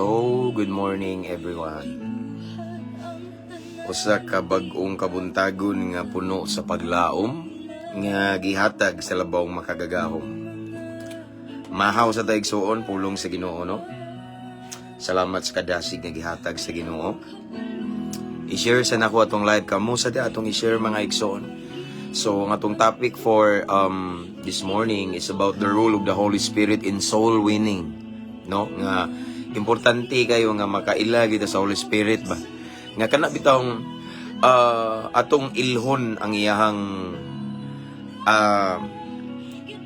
Hello, good morning, everyone. Usa ka bag-ong kabuntagon nga puno sa paglaom nga gihatag sa labawng makagagahom. Mahaw sa ta, igsuon, pulong sa Ginoo, no? Salamat sa kadasig nga gihatag sa Ginoo. I-share sa nako atong live kamo sa di atong i-share, mga igsoon. So ang atong topic for this morning is about the role of the Holy Spirit in soul winning. No? Nga importante kayo nga makaila kita sa Holy Spirit ba. Nga kana bitawng atong ilhon ang iyahang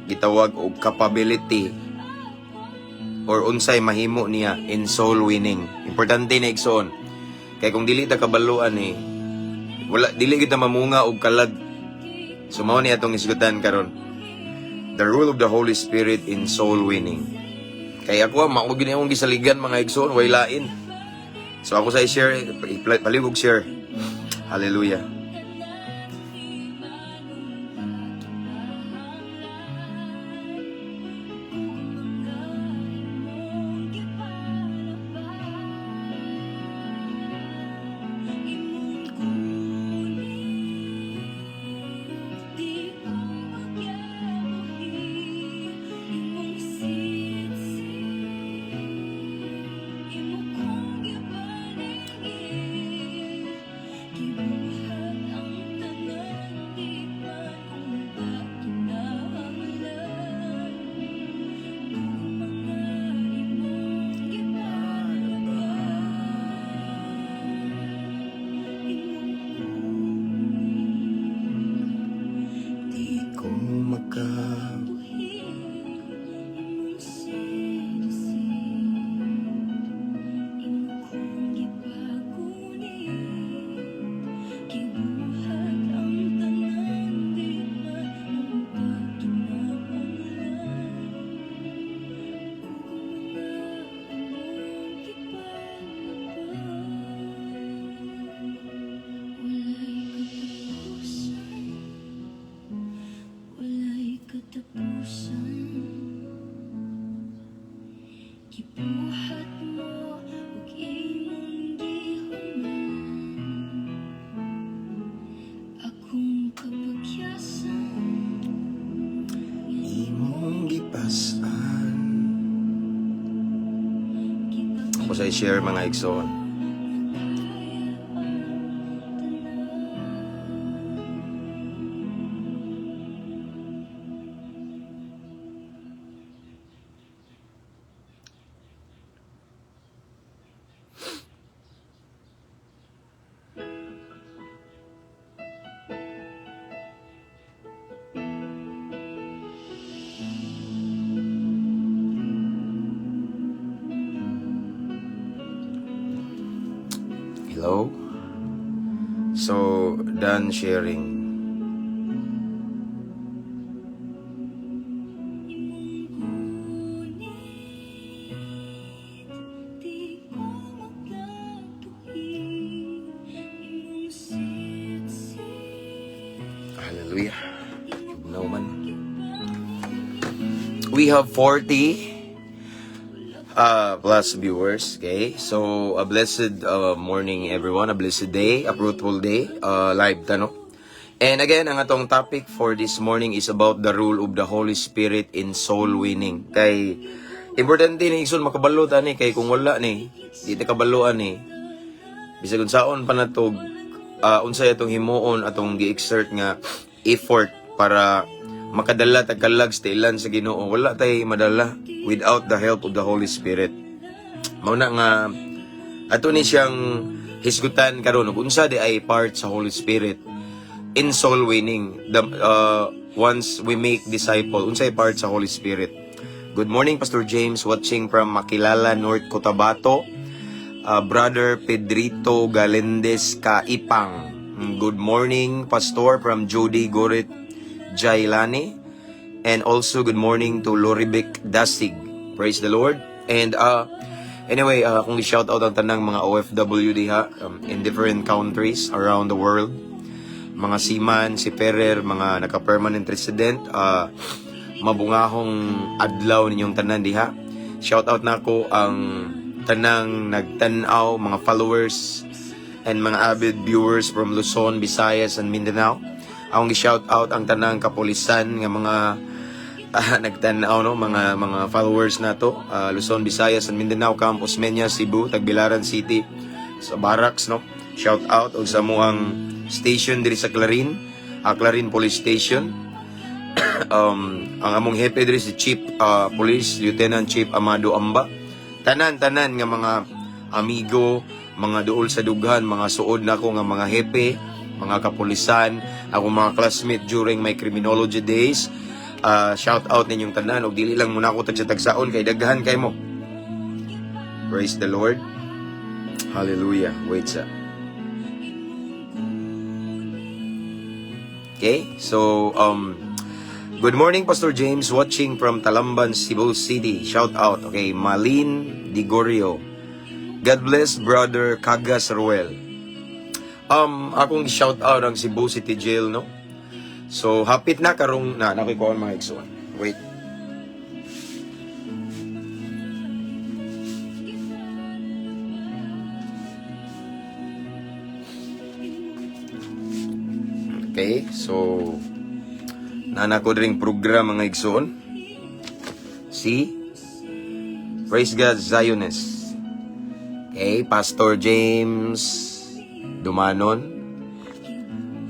gitawag og capability or unsay mahimo niya in soul winning. Importante na, igsoon. Kay kung dili ta kabaluan ni, wala, dili kita mamunga og kalag. So mao ni atong isgutan karon. The role of the Holy Spirit in soul winning. Kay ako, mao gini akong gisaligan, mga igsoon, way lain. So ako sa i-share, palihog share. Hallelujah. Di ko maka Walay katapusan. Gibuhat mo ug imong gihuman akong kapagyasan. Imong gipasan. Ako sa i-share, mga igsoon. Hello? So, done sharing. Imong gunit, di ko makatuhi imong sitsit. Hallelujah. No man. We have 40 plus viewers, okay? So, a blessed morning, everyone. A blessed day, a fruitful day. Live ta, no? And again, ang atong topic for this morning is about the role of the Holy Spirit in soul winning. Kay, importante ni, igsoon, makabalo ta ni, kay kung wala ni, di ta kabaluan ni, bisag unsaon pa natog unsay atong himuon, atong gi-exert nga effort para makadala tag kalag sa tiilan sa Ginoo, wala tay madala without the help of the Holy Spirit. Mao na nga ato ni siyang hisgutan karon ug unsa di ay part sa Holy Spirit in soul winning, the once we make disciple, unsay part sa Holy Spirit. Good morning, Pastor James, watching from Makilala, North Cotabato. Brother Pedrito Galendez Kaipang. Good morning, Pastor, from Judy Gorit Jailani. And also good morning to Loribic Dasig. Praise the Lord. And anyway, kung i-shout out ang tanang mga OFW diha in different countries around the world. Mga seaman, seafarer, mga naka-permanent resident, mabungahong adlaw ninyong tanan diha. Shout out nako ang Tanang nagtan-aw, mga followers and mga avid viewers from Luzon, Visayas and Mindanao. Akong gi-shout out ang tanang kapulisan nga mga nagtan-aw, no, mga followers nato, Luzon, Visayas and Mindanao, Camp Osmeña, Cebu, Tagbilaran City, sa barracks, no. Shout out og sa amoang station diri sa Clarin, Clarin Police Station. Ang among hepe diri si Chief Police Lieutenant Chief Amado Amba. Tanan-tanan nga mga amigo, mga duol sa dughan, mga suod nako nga mga hepe, mga kapulisan, akong mga classmate during my criminology days. Shout out ninyong tanan og dili lang muna ako tagsa-tagsaon kay daghan kay mo. Praise the Lord. Hallelujah. Wait sa. Okay? So good morning, Pastor James, watching from Talamban, Cebu City. Shout out. Okay, Malin Digorio. God bless, Brother Kagas Ruel. Akong shout out ang Cebu City Jail, no? So hapit na karong na nakoy kuan, mga igsoon. Wait. Okay, so nana ko ring program, mga igsoon. See? Praise God, Zionist. Okay, Pastor James Dumanon.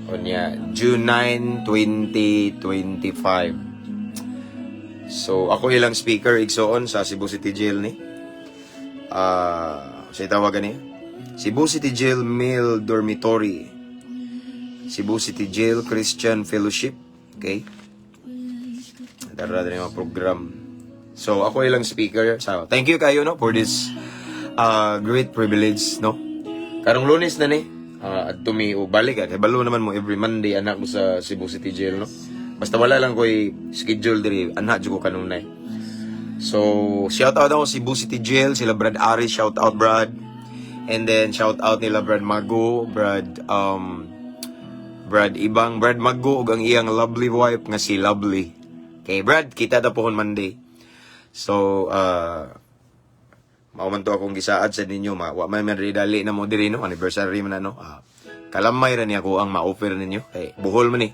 Unya, June 9, 2025. So, ako ilang speaker, igsoon, sa Cebu City Jail ni. Sa tawagan niya. Cebu City Jail Male Dormitory. Cebu City Jail Christian Fellowship. Okay? Dara din mga program. So, ako ilang speaker. So, thank you kayo, no, for this great privilege, no? Karong Lunes na ni. At tumi o balik kay balo naman mo every Monday anak ko sa Cebu City Jail, no? Basta wala lang ko'y schedule diri, anha jud ko kanunay. So, shout out ako Cebu City Jail, sila Brad Aris, shout out, Brad. And then shout out nila Brad Mago, Brad Ibang, Brad Mago ug ang iyang lovely wife nga si Lovely. Okay, Brad, kita ta pohon Monday. So, mao man to akong gisaad sa ninyo, ma wa man man dali na mo diri, no, anniversary man na, no. Kalamay ra ni ako ang ma-offer ninyo kay buhol man ni.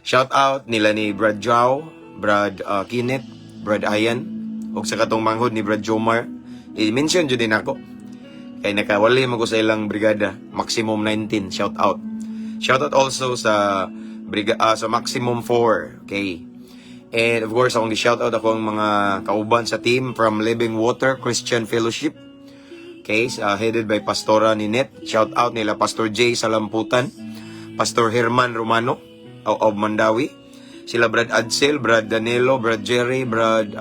Shout out nila ni Brad Jow, Brad Kenneth, Brad Ayan, ug sa katong manghod ni Brad Jomar. I-mention jud din ako. Kay nakawali man ko sa ilang brigada, maximum 19, shout out. Shout out also sa maximum 4, okay. And of course, akong gi-shout out ako ang mga kauban sa team from Living Water Christian Fellowship. Okay, headed by Pastora Ninette. Shout out nila Pastor Jay Salamputan, Pastor Herman Romano of Mandawi, sila Brad Adsel, Brad Danilo, Brad Jerry, Brad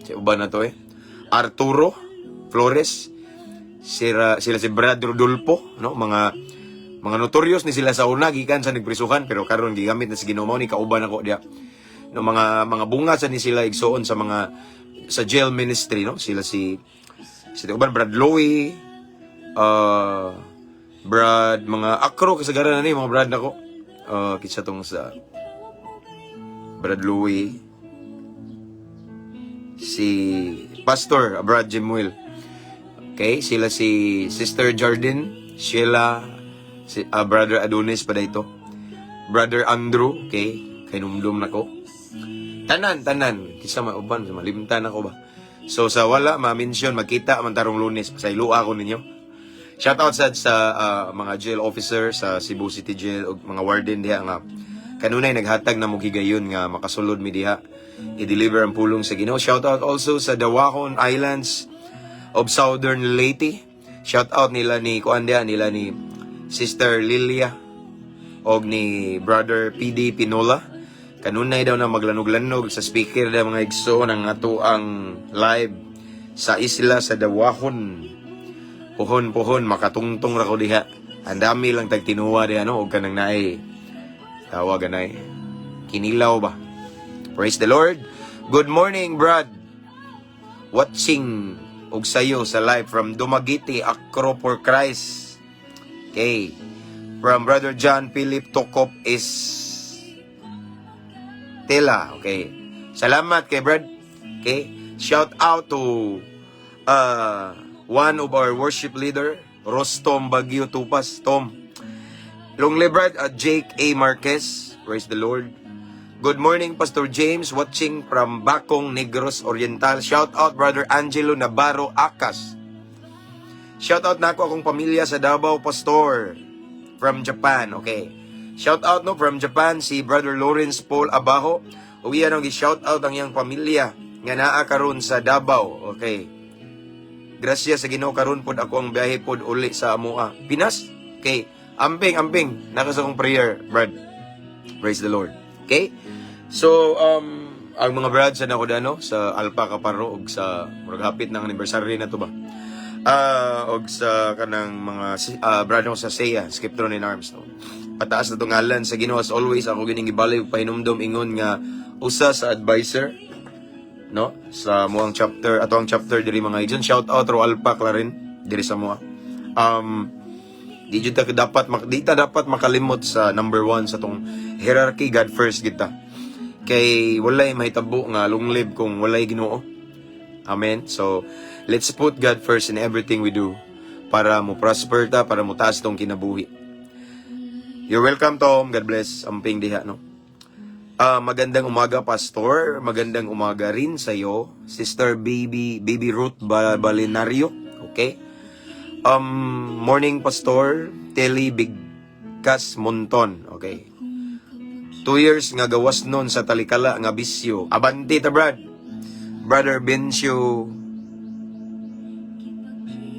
si uban na to eh. Arturo Flores, sila si Brad Rodolfo, no? Mga notorious ni sila sa una gikan sa nagprisuhan, pero karon gigamit na sa Ginoo ni kauban ako diya. No, mga bunga sa ni sila igsoon sa mga sa jail ministry, no? Sila si si uban Brad Louie, Brad mga akro kasagaran na ni mga Brad nako. Kinsa tong sa Brad Louie, si Pastor Brad Jimuel. Okay, sila si Sister Jordan, Sheila, si Brother Adonis pa ito. Brother Andrew, okay, kay numdum nako. Tanan, tanan, kisa may uban, malimtan ako ba. So sa wala ma-mention, magkita man tarong Lunes, pasayloa ko ninyo. Shout out sad sa mga jail officer sa Cebu City Jail ug mga warden diha nga kanunay naghatag na mo higayon nga makasulod mi diha, i-deliver ang pulong sa Ginoo. Shout out also sa Dawahon Islands of Southern Leyte. Shout out nila ni kuan diha, nila ni Sister Lilia og ni Brother PD Pinola. Kanunay daw na maglanog-lanog sa speaker da, mga igsoon, ang ato ang live sa isla sa Dawahon. Puhon puhon makatungtong ra ko diha. Ang dami lang tag tinuwa diha, no, og kanang naay tawag anay kinilaw ba. Praise the Lord. Good morning, Brad. Watching og sayo sa live from Dumaguete, Acro for Christ. Okay. From Brother John Philip Tokop is Tela. Okay. Salamat kay Brad. Okay. Shout out to One of our worship leader, Rostom Bagyo Tupas, Tom. Long live, Brad, Jake A. Marquez. Praise the Lord. Good morning, Pastor James, watching from Bakong, Negros Oriental. Shout out, Brother Angelo Navarro Akas. Shout out nako akong pamilya sa Davao, Pastor. From Japan, okay. Shout out, no, from Japan si Brother Lawrence Paul Abajo. Ug iya nang gi-shout out ang iyang pamilya nga naa karon sa Davao. Okay. Gracias sa Ginoo, karon pod ako ang biyahe pod uli sa amoa. Pinas? Okay. Amping, amping. Naka sa akong prayer, Brad. Praise the Lord. Okay? So, ang mga brads sa nako dano sa Alpha Kaparo ug sa murag hapit ng anniversary na to ba? Og sa kanang mga brad ko sa SEA, Skiptron in Arms, no. Pataas na ngalan sa Ginoo. As always, ako gining gibali ug pahinumdom ingon nga usa sa advisor, no, sa muang chapter, ato ang chapter diri, mga igsoon. Shout out ro Alpha Clarin diri sa mua. Di ta dapat makalimot sa number one sa tong hierarchy, God first kita. Kay walay mahitabo nga long live kung walay Ginoo. Amen. So, let's put God first in everything we do para mo prosper ta, para mo taas tong kinabuhi. You're welcome, Tom. God bless. Amping diha, no? Magandang umaga, Pastor. Magandang umaga rin sa iyo, Sister Baby Baby Ruth Balinario. Okay? Morning, Pastor Telly Bigkas Monton. Okay. 2 years nga gawas nun sa talikala nga bisyo. Abanti ta, Brad. Brother Bencio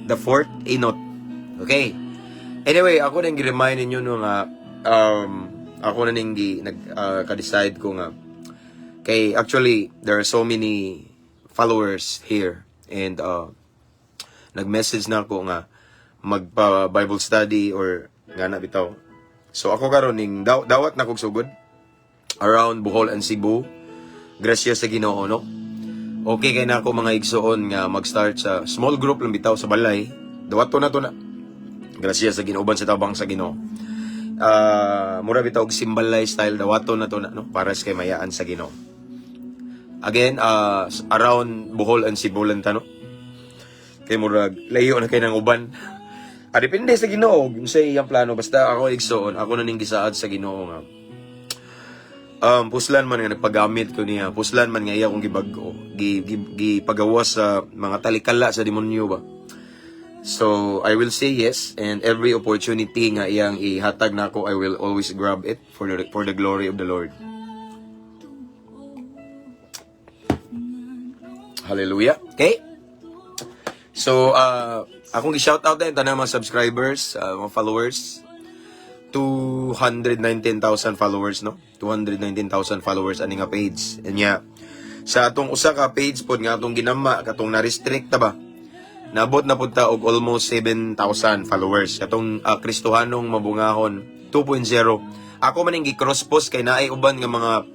the fourth Inot. Okay. Anyway, ako nang gi-remind ninyo, no, nga ako na ning gi nag ka-decide ko nga kay actually there are so many followers here and nag-message na ako nga magpa Bible study or nga na bitaw. So ako karon ning dawat na kog sugod around Bohol and Cebu. Gracias sa Ginoo, no. Okay kay na ako, mga igsoon, nga mag-start sa small group lang bitaw sa balay. Dawat to na to na. Gracias sa Ginoo, uban sa tabang sa Ginoo. Mura bitaw og simbalay style, dawato na to na, no, para sa kay mayaan sa Ginoo. Again, around Bohol and Cebu lang ta, no. Kay murag layo na kay nang uban. Depende sa Ginoo sa iyang plano. Basta ako, igsoon, ako na ning gisaad sa Ginoo nga puslan man nga nagpagamit ko niya, puslan man nga iya kong gibag-o, gipagawas sa mga talikala sa demonyo ba. So, I will say yes, and every opportunity nga iyang ihatag nako, I will always grab it for the glory of the Lord. Hallelujah. Okay? So, akong i-shout out din tanang mga subscribers, mga followers. 219,000 followers, no? 219,000 followers ani nga page. Nya, sa atong usa ka page pod nga atong ginama katong na-restrict ta ba? Nabot na pud ta og almost 7,000 followers. Katong Kristohanong Mabungahon 2.0. Ako man ning gi-cross post kay naay uban nga mga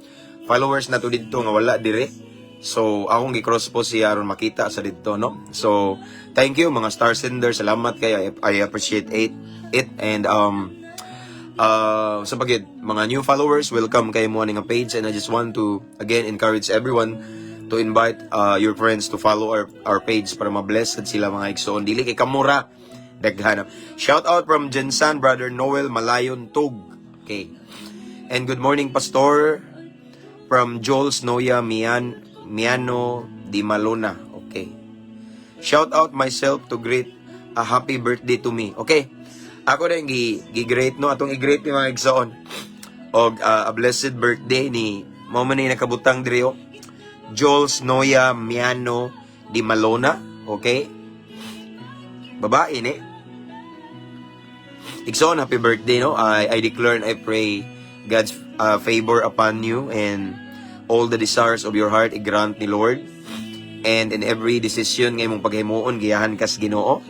followers na to didto nga wala dire. So, akong gi-cross post siya aron makita sa didto, no? So, thank you, mga star sender. Salamat kay I appreciate it and sa pagid mga new followers, welcome kay mo ani nga page, and I just want to again encourage everyone to invite your friends to follow our page para ma-bless sila, mga igsoon. Dili kay kamura daghan. Shout out from Jensan, Brother Noel Malayon Tug. Okay, and good morning, Pastor, from Joel Noya Mian Miano Di Malona. Okay. Shout out myself to greet a happy birthday to me. Okay. Ako rin gi-greet, no, atong i-greet ni mga igsoon. Og a blessed birthday ni mao man ni nakabutang diri, oh. Jules Noya Miano Di Malona. Okay? Babae ni. Igsoon, happy birthday, no? I declare and I pray God's favor upon you and all the desires of your heart i-grant ni Lord. And in every decision nga imong paghimuon, giyahan kas Ginoo.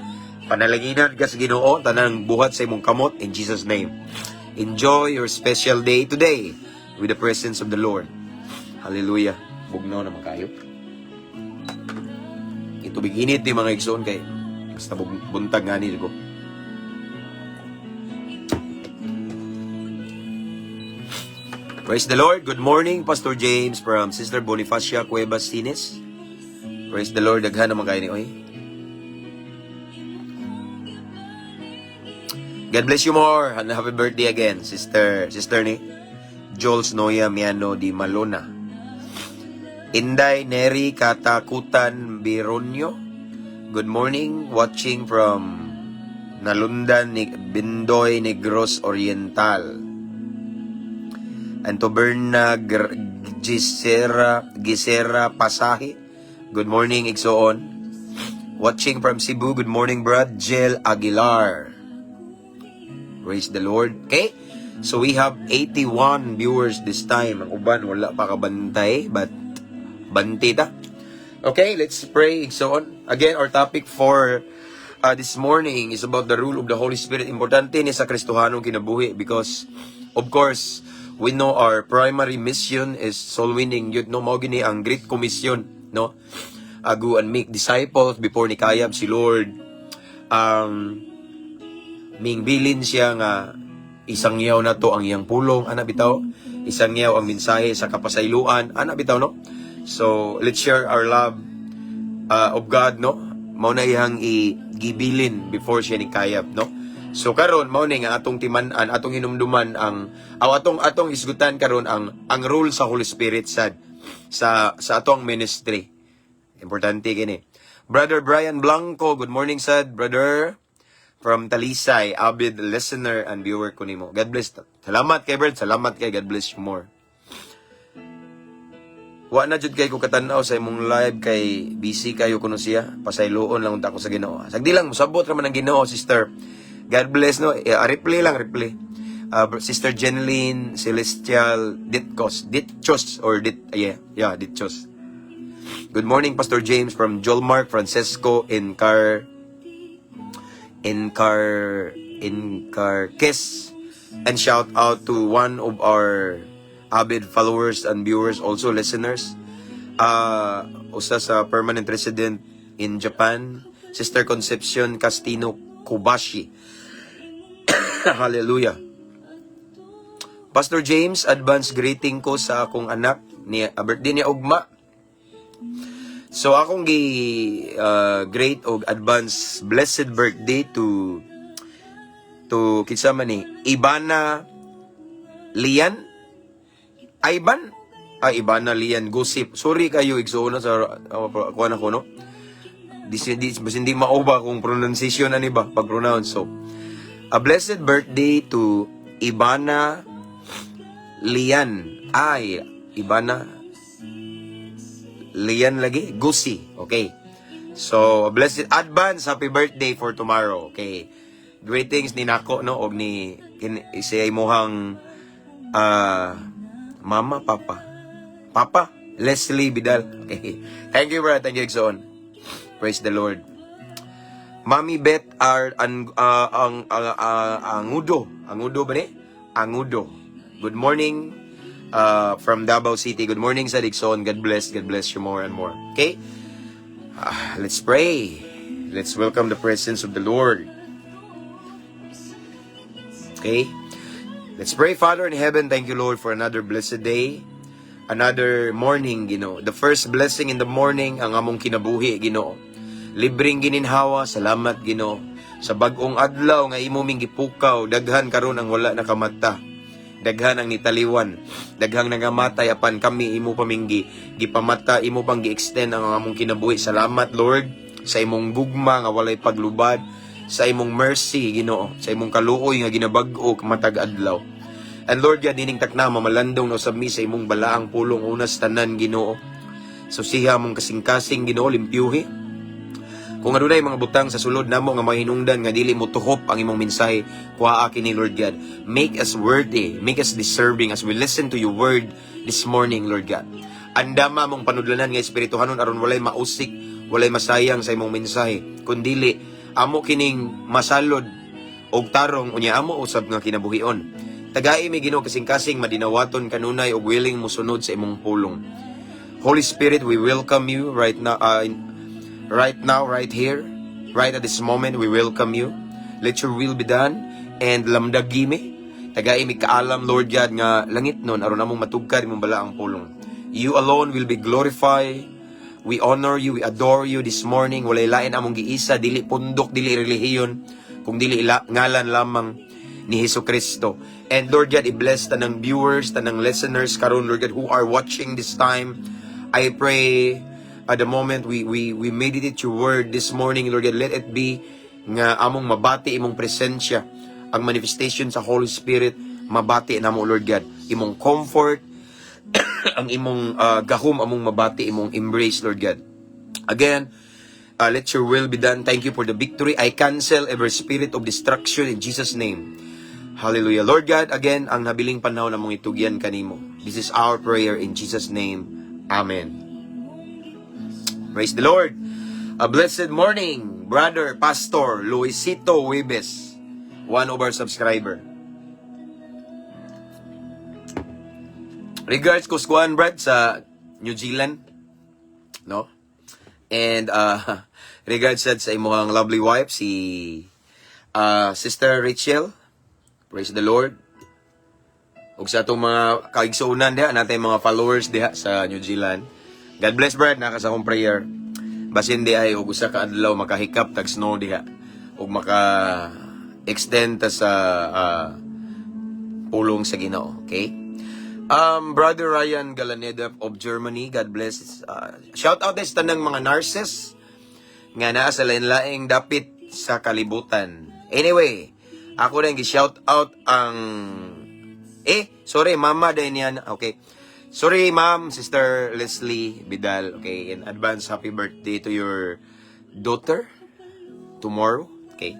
Panalaginan kas Ginoo, tanang buhat sa imong kamot in Jesus' name. Enjoy your special day today with the presence of the Lord. Hallelujah. Bugnaw naman kayo. Itubig init ni, mga igsoon, kay basta buntag nga ni ko. Praise the Lord. Good morning, Pastor James, from Sister Bonifacia Cuevas Sines. Praise the Lord. Daghan naman kayo ni oy. God bless you more and happy birthday again, sister. Sister ni Jules Noya Miano di Malona. Inday Neri Katakutan Bironyo. Good morning, watching from Nalundan ni Bindoy, Negros Oriental. And to Berna Gisera Gisera Pasahi. Good morning, igsoon. Watching from Cebu. Good morning, Brad Jel Aguilar. Praise the Lord. Okay? So we have 81 viewers this time. Ang uban wala pa kabantay, but banti ta. Okay, let's pray, igsoon. Again, our topic for this morning is about the rule of the Holy Spirit. Importante ni sa Kristohanong kinabuhi because, of course, we know our primary mission is soul winning. Yun, no, mao gini ang Great Commission, no? Go and make disciples before ni kayab si Lord. Mingbilin siya nga isangyaw na to ang iyang pulong, ana bitaw, isangyaw ang mensahe sa kapasayloan, ana bitaw, no? So let's share our love of God, no? Mao na iyang igibilin before siya ni kayab, no? So karon, mao ni nga atong timan-an, atong hinumduman ang aw atong isgutan karon ang role sa Holy Spirit sad sa atong ministry. Importante kini. Brother Brian Blanco, good morning sad, brother, from Talisay, avid listener and viewer ko nimo. God bless. Salamat kay Brad, salamat kay. God bless you more. Wa na jud kay ko katanaw sa imong live kay busy kayo kuno siya. Pasayloon lang unta ko sa Ginoo. Sagdi lang, musabot ra man ang Ginoo, sister. God bless, no. Eh, reply lang, reply. Sister Jenlyn Celestial Ditcos, Ditchos or Dit yeah, Ditchos. Good morning, Pastor James, from Jolmark Francesco Encar Encar Encarques, and shout out to one of our avid followers and viewers, also listeners, usa sa permanent resident in Japan, Sister Concepcion Castino Kobashi. Hallelujah. Pastor James, advance greeting ko sa akong anak ni birthday niya ugma. So akong gi greet og advance blessed birthday to kinsa man ni Ibana Lian Ivan, ah, Ibana Lian Gusip. Sorry kayo, igsuon sa kuan ako, no? Di, basta hindi mauba kung pronunciation ani ba pag pronounce. So a blessed birthday to Ibana Lian, ay, Ibana Lian lagi Gusi. Okay, so a blessed advance happy birthday for tomorrow. Okay, greetings ni nako, no, og ni kin, siya imuhang mama, papa, papa Leslie Vidal. Okay, thank you, bro. Thank you, igsoon. Praise the Lord. Mami Beth R ang Angudo. Angudo ba ni? Angudo. Good morning from Davao City. Good morning sa igsoon. God bless. God bless you more and more. Okay? Ah, let's pray. Let's welcome the presence of the Lord. Okay? Let's pray. Father in heaven, thank you, Lord, for another blessed day. Another morning, Ginoo. The first blessing in the morning, ang among kinabuhi, Ginoo. Libreng gininhawa, salamat, Ginoo. Sa bag-ong adlaw nga imo ming gipukaw, daghan karon ang wala nakamata. Daghan ang nitaliwan, daghang nangamatay, apan kami imo pa ming gipamata, imo pang gi-extend ang among kinabuhi. Salamat, Lord, sa imong gugma nga walay paglubad, sa imong mercy, Ginoo, sa imong kaluoy nga ginabag-o matag adlaw. And Lord God, ining takna mamalandong na usab mi sa imong balaang pulong unas tanan, Ginoo. So siya mong kasing-kasing, Ginoo, limpyuhi. Kung adunay mga butang sa sulod namo nga mahinungdan nga dili mo tuhop ang imong mensahe, kuhaa kini, Lord God. Make us worthy, make us deserving as we listen to your word this morning, Lord God. Andama mong panudlanan nga espirituhanon aron walay mausik, walay masayang sa imong mensahe. Kundili amo kining masalod og tarong unya amo usab nga kinabuhion. Tagai mi, Ginoo, kasing-kasing madinawaton kanunay og willing mosunod sa imong pulong. Holy Spirit, we welcome you right now, right now, right here, right at this moment, we welcome you. Let your will be done and lamdagi mi. Tagai mi kaalam, Lord God, nga langit nun, aron among matugkad imong balaang pulong. You alone will be glorified. We honor you, we adore you this morning. Walay lain among giisa, dili pundok, dili relihiyon, kung dili ngalan lamang. ni Hesus Kristo. And Lord God, i-bless tanang viewers, tanang listeners karon, Lord God, who are watching this time. I pray at the moment we meditate your word this morning, Lord God, let it be nga among mabati imong presensya, ang manifestation sa Holy Spirit, mabati namo, Lord God. Imong comfort, ang imong gahom among mabati, imong embrace, Lord God. Again, let your will be done. Thank you for the victory. I cancel every spirit of destruction in Jesus' name. Hallelujah. Lord God, again, ang nabiling panahon among itugyan kanimo. This is our prayer in Jesus' name. Amen. Praise the Lord. A blessed morning, Brother Pastor Luisito Webes, one of our subscriber. Regards ko skuan, Brad, sa New Zealand. No? And regards sad sa imong lovely wife, si Sister Rachel. Praise the Lord. Ug sa atong mga kaigsuonan diha, natin mga followers diha sa New Zealand. God bless, Brad, naka sa akong prayer. Basin di ay og usa ka adlaw makahikap tag snow diha ug maka extend ta sa pulong sa Ginoo, okay? Brother Ryan Galaneda of Germany, God bless. Shout out sa tanang mga nurses nga naa sa lain-laing dapit sa kalibutan. Anyway, ako rin gi-shout out ang, eh, sorry, mama din yan. Okay. Sorry, ma'am, Sister Leslie Vidal. Okay, in advance, happy birthday to your daughter tomorrow. Okay.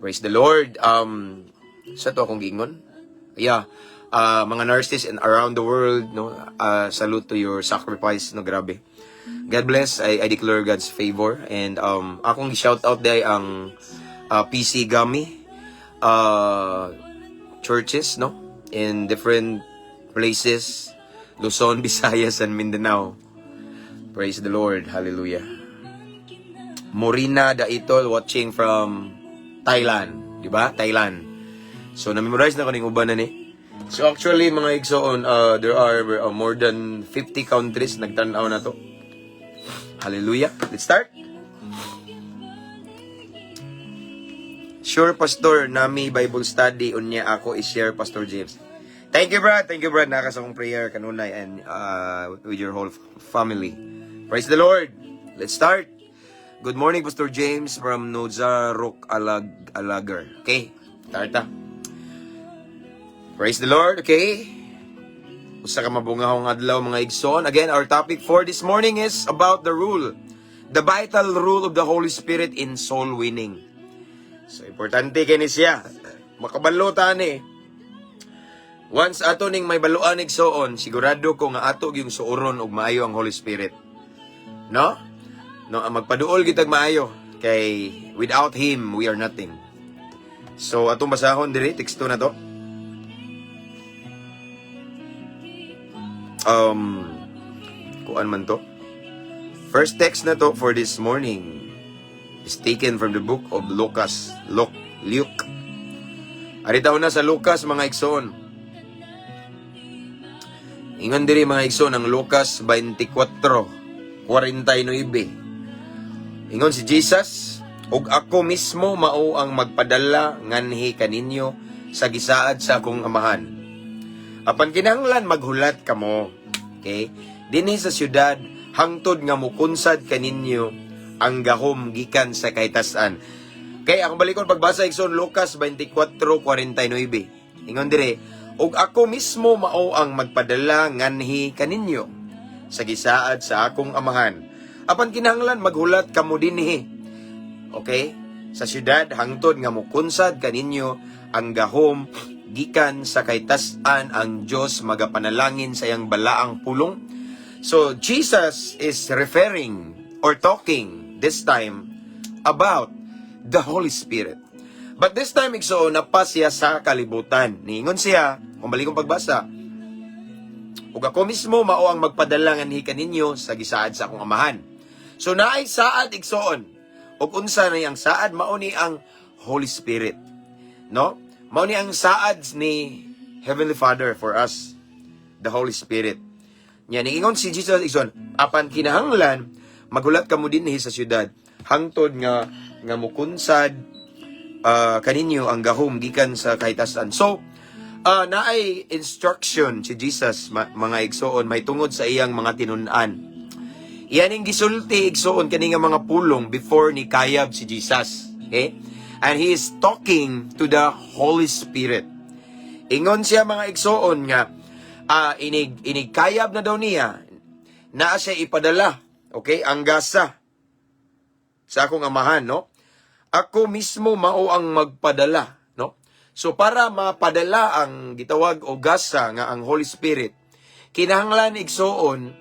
Praise the Lord. Sa to akong giingon? Yeah. Mga nurses and around the world, no, salute to your sacrifice, no, grabe. God bless. I declare God's favor and akong shout out day ang PC Gami churches, no, in different places, Luzon, Visayas, and Mindanao. Praise the Lord. Hallelujah. Morina Daitol watching from Thailand, di ba? Thailand. So na-memorize na ko ning uban na ni. So actually, mga igsoon, there are more than 50 countries nagtan-aw na to. Hallelujah. Let's start. Sure, Pastor, nami Bible study unya ako i-share, Pastor James. Thank you, Brad. Thank you, Brad. Naka sa akong prayer kanunay and with your whole family. Praise the Lord. Let's start. Good morning, Pastor James from Nozarok Alag Alagar. Okay, tarta. Praise the Lord. Okay. Usa ka mabungahong adlaw, mga igsoon. Again, our topic for this morning is about the rule. The vital rule of the Holy Spirit in soul winning. So, importante kini siya. Makabalo ta ni. Once ato ning may baluan, igsoon, sigurado ko nga ato yung suoron og maayo ang Holy Spirit. No? No, ang magpaduol gitag maayo kay without him we are nothing. So atong basahon diri teksto na to. Kuan man to. First text na to for this morning is taken from the book of Lucas, Luke. Aritaw na sa Lucas, mga igsoon. Ingon diri, mga igsoon, ang Lucas 24:49. Ingon si Jesus, "Ug ako mismo mao ang magpadala nganhi kaninyo sa gisaad sa akong amahan. Apan kinahanglan maghulat kamo." Okay? "Dinhi sa syudad hangtod nga mukunsad kaninyo ang gahom gikan sa kahitasan." Kay akong balikon pagbasa, igsoon, Lucas 24:49. Ingon dire, "Ug ako mismo mao ang magpadala nganhi kaninyo sa gisaad sa akong amahan. Apan kinahanglan maghulat kamo dinhi." Okay? "Sa syudad hangtod nga mukunsad kaninyo ang gahom gikan sa kahitasan, ang Dios magapanalangin sa iyang balaang pulong." So Jesus is referring or talking this time about the Holy Spirit. But this time, igsoon, napa siya sa kalibutan. Niingon siya, kung balik kong pagbasa, "Ug ako mismo mao ang magpadala nganhi kaninyo sa gisaad sa akong amahan." So naay saad, igsoon. Ug unsa ni ang saad? Mao ni ang Holy Spirit. No? Mao ni ang saad ni Heavenly Father for us, the Holy Spirit. Nya niingon si Jesus, igsoon, "Apan kinahanglan maghulat kamo dinhi sa syudad hangtod nga mukunsad kaninyo ang gahom gikan sa kahitasan. So, naay instruction si Jesus, mga igsoon, may tungod sa iyang mga tinun-an. Iyan ang gisulti, igsoon, kani nga mga pulong before ni kayab si Jesus. Okay? And he is talking to the Holy Spirit. Ingon siya, mga igsoon, nga inig inig kayab na daw niya, naa siya ipadala, okay, ang gasa sa akong Amahan, no? Ako mismo mao ang magpadala, no? So para mapadala ang gitawag og gasa nga ang Holy Spirit, kinahanglan, igsoon,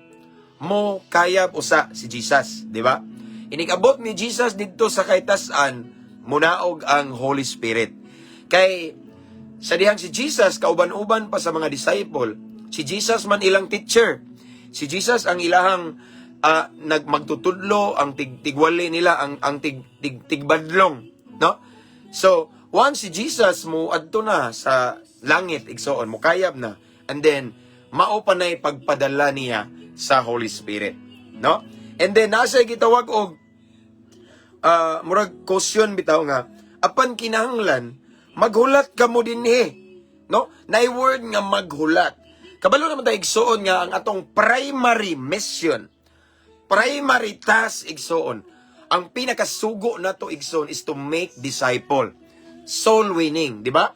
mo kayab usa si Jesus, di ba? Inig-abot ni Jesus didto sa kaytas-an, munaog ang Holy Spirit. Kay sa dihang si Jesus kauban-uban pa sa mga disciple, si Jesus man ilang teacher. Si Jesus ang ilahang nagmagtutudlo, ang tigwali nila, ang tig, tig tigbadlong, no? So, once si Jesus mo adto na sa langit, igsoon, mo kayab na, and then mao pa na'y pagpadala niya sa Holy Spirit, no? And then nasa gitawag og murag caution bitaw nga apan kinahanglan maghulat kamo dinhi, no? Nay word nga maghulat. Kabalo naman tayo, igsoon, nga ang atong primary mission, primary task, igsoon, ang pinakasugo nato, igsoon, is to make disciple, soul winning, di ba?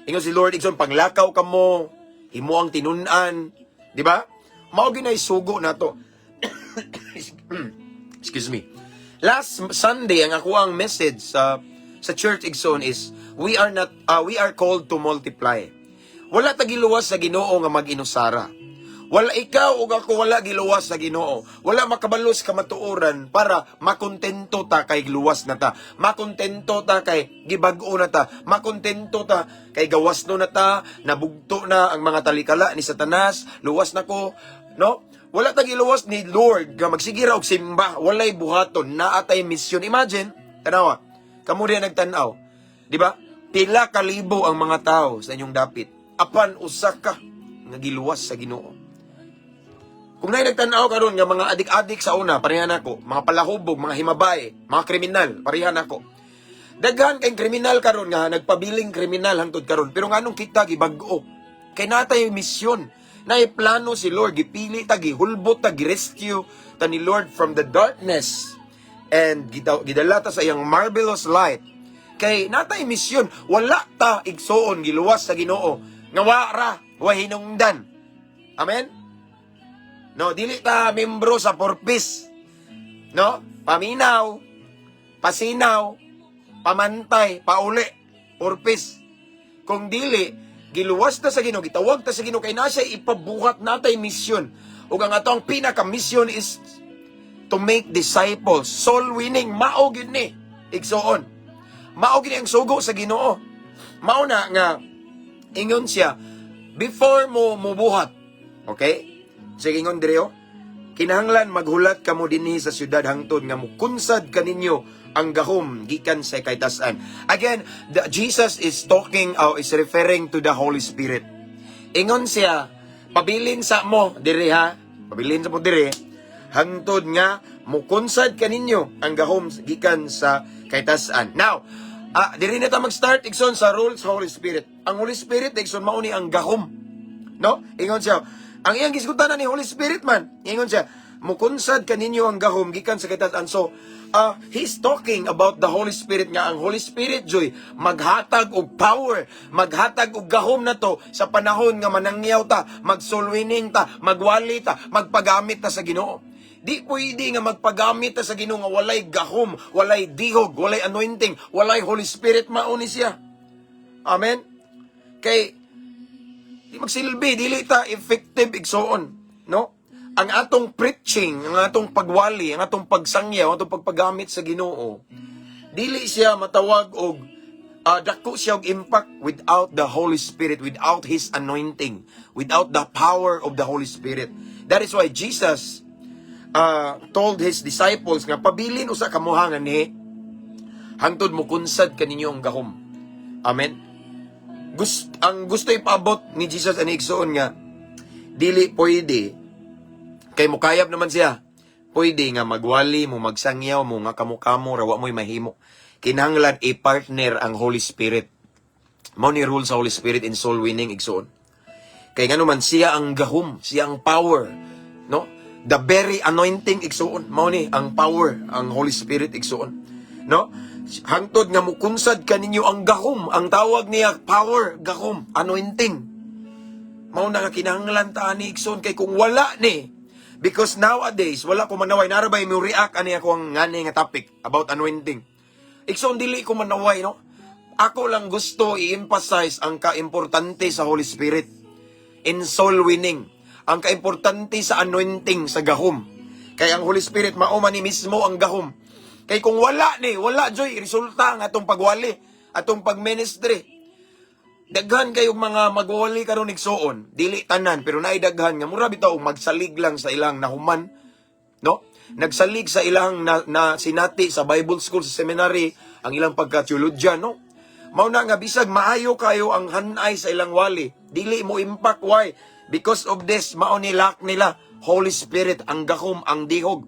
Ingon si Lord, igsoon, panglakaw kamo, imo ang tinun-an, di ba? Mao ginay sugo nato. Excuse me. Last Sunday, ang ako ang message sa church, igsoon, is we are not we are called to multiply. Wala ta giluwas sa Ginoo nga mag-inusara. Wala ikaw ug ako, wala giluwas sa Ginoo. Wala makabalos kamatuoran para makontento ta kay luwas na ta. Makontento ta kay gibag-o na ta. Makontento ta kay gawas no na ta, nabugto na ang mga talikala ni Satanas, luwas na ko, no? Wala ta giluwas ni Lord nga magsige ra og simba, walay buhaton, naa tay misyon. Imagine, tanawa, kamo diya nagtan-aw. Di ba? Pila ka libo ang mga tao sa inyong dapit. Apan usa ka nga giluwas sa Ginoo. Kung naay nagtan-aw karon nga mga adik-adik sa una, parehan ako, mga palahubog, mga himabay, mga kriminal, parehan ako. Daghan kay kriminal karon nga nagpabiling kriminal hangtod karon, pero nganong kita gibag-o? Kay natay misyon, naay plano si Lord, gipili ta, gihulbot ta, girescue ta ni Lord from the darkness and gidala ta sa iyang marvelous light. Kay natay misyon, wala ta, igsoon, giluwas sa Ginoo nga wa ra, wa hinungdan. Amen? No, dili ta membro sa purpose. No? Paminaw, pasinaw, pamantay, pauli, purpose. Kung dili, giluwas ta sa Ginoo, gitawag ta sa Ginoo kay na siya ipabuhat, natay misyon. Ug ang atong pinaka mission is to make disciples, soul winning, mao gyud ni, igsoon. Mao gyud ni ang sugo sa Ginoo. Mao na nga ingon siya before mo mubuhat. Okay? Sige, ingon dire oh. Kinahanglan maghulat kamo dinhi sa syudad hangtod nga mukunsad kaninyo ang gahom gikan sa kaytas-an. Again, Jesus is talking is referring to the Holy Spirit. Ingon siya, pabilin sa mo diri ha. Pabilin sa mo diri hangtod nga mukunsad kaninyo ang gahom gikan sa kaytas-an. Now, diri na ta mag-start, igsoon, sa rules Holy Spirit. Ang Holy Spirit, igsoon, mao ni ang gahom. No? Ingon siya, ang iyang gisgutan ni Holy Spirit man. Ingon siya, mukunsad kaninyo ang gahom gikan sa kaytas-an. So, he's talking about the Holy Spirit nga ang Holy Spirit joy maghatag og power, maghatag og gahom nato sa panahon nga manangyaw ta, mag-soul winning ta, magwali ta, magpagamit ta sa Ginoo. Di pwede nga magpagamit ta sa Ginoo nga walay gahom, walay dihog, walay anointing, walay Holy Spirit, mao ni siya. Amen. Kay di magsilbi, dili ta effective, igsoon, no? Ang atong preaching, ang atong pagwali, ang atong pagsangyaw, ang atong pagpagamit sa Ginoo, dili siya matawag og dako siya og impact without the Holy Spirit, without His anointing, without the power of the Holy Spirit. That is why Jesus told His disciples nga pabilin usa kamo nganhi hangtod mukunsad kaninyo ang gahom. Amen. Ang gusto ipaabot ni Jesus ani, igsoon, nga dili pwede kay mukayab naman siya. Pwede nga magwali mo, magsangyaw mo nga kamo-kamo ra, wa mo'y mahimo. Kinahanglan i-partner ang Holy Spirit. Mao ni role sa Holy Spirit in soul winning, igsoon. Kay ngano man, siya ang gahom, siya ang power, no? The very anointing, igsoon, mao ni ang power, ang Holy Spirit, igsoon. No? Hangtod nga mukunsad kaninyo ang gahom, ang tawag niya power, gahom, anointing. Mao na nga kinahanglan ta ani, igsoon, kay kung wala ni, because nowadays wala ko manaway, nara bay mo react ani ako ang ngani nga topic about anointing. Igsoon, dili ko manaway, no? Ako lang gusto i-emphasize ang kaimportante sa Holy Spirit in soul winning. Ang kaimportante sa anointing, sa gahom. Kay ang Holy Spirit mao man ni mismo ang gahom. Kay kung wala ni, wala joy resulta ang atong pagwali, atong pagministry. Daghan kayong mga magwali karon, igsuon, dili tanan pero naay daghan nga mura bitaw og magsalig lang sa ilang nahuman, no? Nagsalig sa ilang na sinati sa Bible school, sa seminary, ang ilang pagka-theologian, no? Mao na nga bisag maayo kayo ang hanay sa ilang wali, dili mo impact. Why? Because of this, mao ni lack nila Holy Spirit, ang gahom, ang dihog.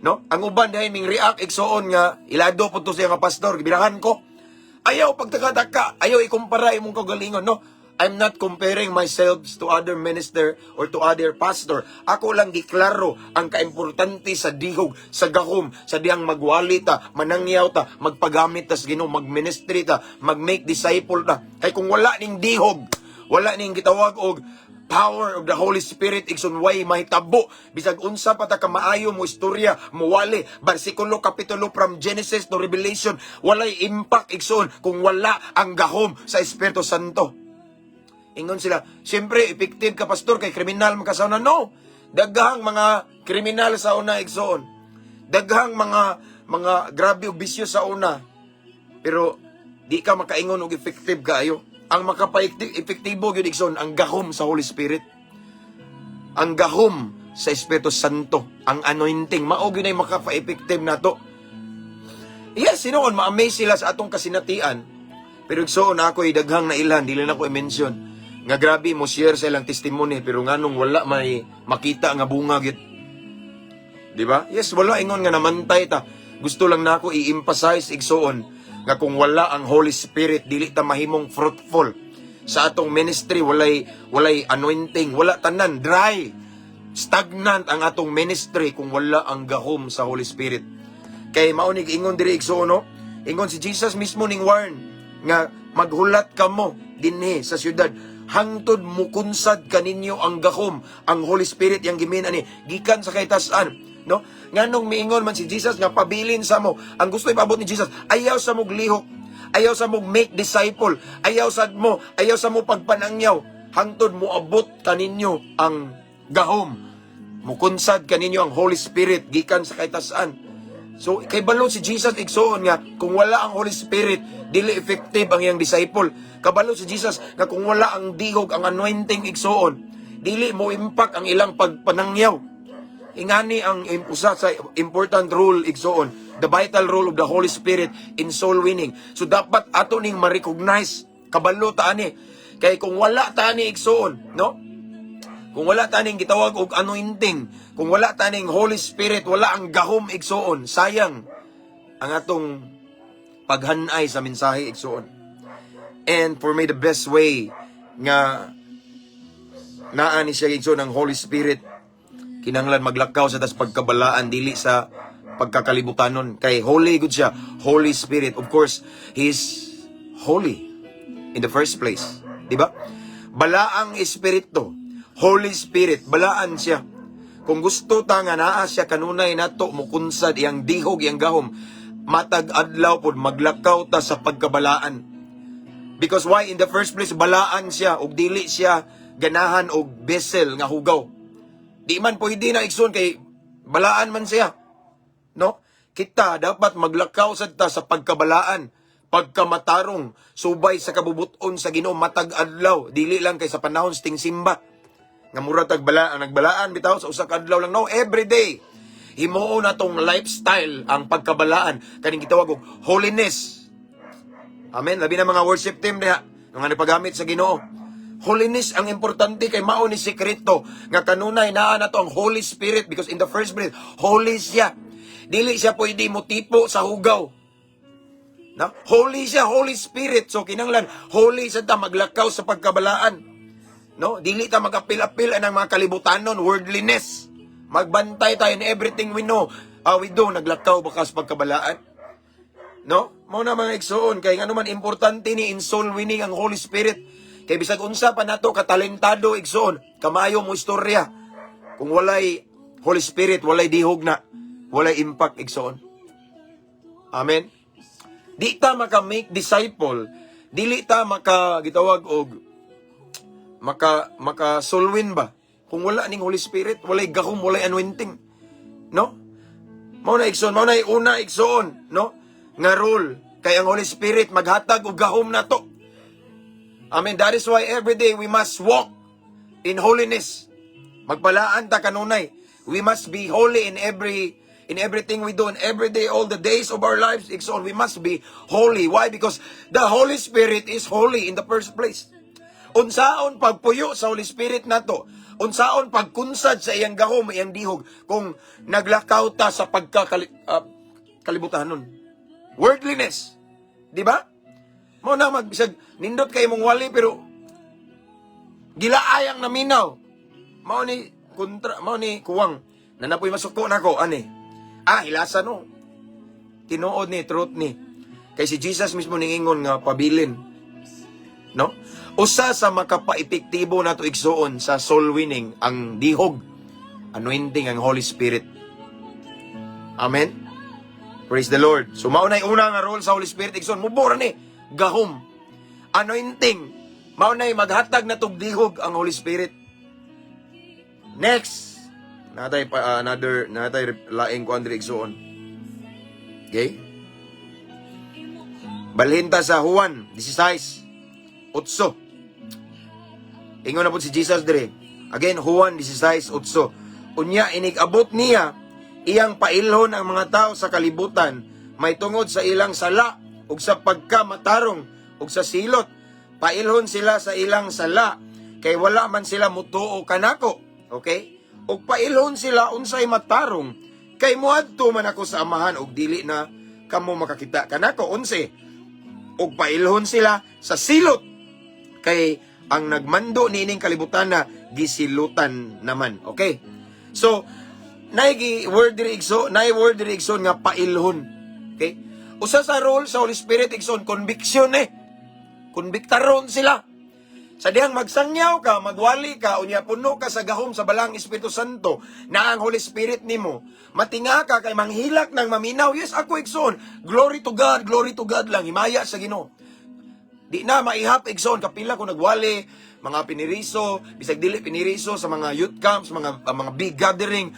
No? Ang uban dahil ming react, igsuon, nga ilado po to siya nga pastor, gibirahan ko. Ayaw pagtaka-taka, ayaw ikumpara imong kaugalingon, no? I'm not comparing myself to other minister or to other pastor. Ako lang giklaro ang kaimportante sa dihog, sa gahom, sa dihang magwali ta, manangyaw ta, magpagamit ta sa Ginoo, magministry ta, mag-make disciple ta. Kay kung wala ning dihog, wala ning gitawag og power of the Holy Spirit, igsoon, way mahitabo bisag unsa pa ta kamaayo mo istorya, muwali bersikulo, kapitulo, from Genesis to Revelation, walay impact, igsoon, kung wala ang gahom sa Espiritu Santo. Ingon sila, "Siyempre, effective ka, pastor, kay kriminal man ka sa una." No! Daghang mga kriminal sa una, igsoon. Daghang mga grabe og bisyo sa una. Pero di ka makaingon og effective kaayo. Ang makapa-epektibo gyud, igsoon, ang gahom sa Holy Spirit. Ang gahom sa Espiritu Santo, ang anointing, mao gyud ay makapa-effective nato. Yes, sinuon ma-amaze sila sa atong kasinatian. Pero igsoon, ako ay daghang nailhan, dili na ko i-mention. Nga grabe mo share sa ilang testimony pero nganong wala may makita nga bunga gyud. Di ba? Yes, wala ingon nga namantay ta. Gusto lang nako i-emphasize, igsoon, nga kung wala ang Holy Spirit, dili ta mahimong fruitful. Sa atong ministry, walay anointing, wala tanan, dry. Stagnant ang atong ministry kung wala ang gahom sa Holy Spirit. Kay mao ni ingon diri, igsoon, no? Ingon si Jesus mismo ning warn nga maghulat kamo dinhi sa syudad hangtod mukunsad kaninyo ang gahom, ang Holy Spirit yang gimin ani gikan sa kaitasan, no? Nganong miingon man si Jesus nga pabilin sa mo? Ang gusto ipaabot ni Jesus, ayaw sa mog lihok, ayaw sa mog make disciple, ayaw sa mo pagpanangyaw hangtod moabot kaninyo ang gahom, mukunsad kaninyo ang Holy Spirit gikan sa kaitasan. So, kay balo si Jesus, igsoon, nga kung wala ang Holy Spirit, dili effective ang iyang disciple. Kabalo si Jesus nga kung wala ang dihog, ang anointing, igsoon, dili mo impact ang ilang pagpanangyaw. Ingani ang usa sa important role, igsoon, the vital role of the Holy Spirit in soul winning. So dapat ato ning ma-recognize, kabalo ta ani. Kay kung wala ta ani, igsoon, no? Kung wala taning gitawag og anointing, kung wala taning Holy Spirit, wala ang gahom, igsoon, sayang ang atong paghanay sa mensahe, igsoon. And for me, the best way nga naa ni siya, igsoon, ang Holy Spirit, kinahanglan maglakaw sa tas pagkabalaan, dili sa pagkakalibutanon, kay holy gud siya, Holy Spirit. Of course, He is holy in the first place, di ba? Balaang espiritu, Holy Spirit, balaan siya. Kung gusto ta nga naa siya kanunay nato, mukunsad iyang dihog, iyang gahom, matag adlaw pod maglakaw ta sa pagkabalaan. Because why? In the first place, balaan siya ug dili siya ganahan og vessel nga hugaw. Di man pwede na, igsoon, kay balaan man siya. No? Kita dapat maglakaw sad ta sa pagkabalaan, pagkamatarong, subay sa kabubuton sa Ginoo matag adlaw, dili lang kay sa panahon sa tingsimba. Nga mura tag balaan, nagbalaan bitaw sa usa ka adlaw lang, no, every day. Himuon natong lifestyle ang pagkabalaan, kaning gitawag og holiness. Amen. Labi na mga worship team diha, mga napagamit sa Ginoo. Holiness ang importante kay mao ni sekreto nga kanunay naa nato ang Holy Spirit, because in the first place, holy siya. Dili siya pwede mo tipo sa hugaw. No? Holy siya, Holy Spirit. So kinanglan holy sa ta, maglakaw sa pagkabalaan. No? Dili ta magapil-apil ang mga kalibutanon, worldliness. Magbantay tayo in everything we know. We do, naglakaw ba ka sa pagkabalaan? No? Mao na, mga igsuon, kay ngano man importante ni in soul winning ang Holy Spirit. Kay bisag unsa pa nato katalentado, igsuon, kamayo mo istorya. Kung walay Holy Spirit, walay dihog na, walay impact, igsuon. Amen. Di ta maka-make disciple, dili ta maka gitawag og maka soul win ba kung wala ning Holy Spirit, walay gahom, walay anointing. No? Mao na, igsoon, mao na una, igsoon, no? Nga role kay ang Holy Spirit maghatag og gahom nato. Amen. That is why every day we must walk in holiness. Magbalaan ta kanunay. We must be holy in everything we do, in every day, all the days of our lives. Igsoon, we must be holy. Why? Because the Holy Spirit is holy in the first place. Unsaon pagpuyo sa Holy Spirit nato? Unsaon pagkunsad sa iyang gahom, iyang dihog kung naglakaw ta sa pagkakali kalibutanon? Worldliness. Di ba? Mao na magbisag nindot kay mong wali pero gilaay ang naminaw. Mao ni kontra, mao ni kuwang. Na napoy masuko nako ani. Ah, hilasa no. Tinuod ni, truth ni. Kay si Jesus mismo ningingon nga pabilin. No? Usa sa makapaepektibo nato, igsuon, sa soul winning ang dihog, anointing, ang Holy Spirit. Amen. Praise the Lord. So mao nay una nga role sa Holy Spirit, igsoon, mubo ra ni gahom. Anointing. Mao nay maghatag na dihog ang Holy Spirit. Next, natay pa another, natay laing kuan diri, igsuon. Okay? Balhin ta sa Juan 16:8. Ingon na po si Jesus dire. Again, Juan 16:8. Unya inig-abot niya, iyang pailhon ang mga tao sa kalibutan may tungod sa ilang sala ug sa pagkamatarong ug sa silot. Pailhon sila sa ilang sala kay wala man sila mutuo kanako. Okay? Ug pailhon sila unsay matarong kay moadto man ako sa Amahan ug dili na kamo makakita kanako. 11. Ug pailhon sila sa silot kay ang nagmando niining kalibutan na gisilutan naman. Okay? So, naay word diri, igso, naay word diri, igsoon, nga pailhon. Okay? Usa sa role sa Holy Spirit, igsoon, conviction eh. Konbiktaron sila. Sa dihang magsangyaw ka, magwali ka, unya puno ka sa gahom sa Balaang Espiritu Santo, na ang Holy Spirit nimo. Matinga ka kay manghilak ng maminaw. Yes, ako, igsoon. Glory to God, glory to God lang. Himaya sa Ginoo. Di na maihap, igsoon, kapila ko nagwali, mga piniriso, bisag dili piniriso, sa mga youth camps, mga big gathering.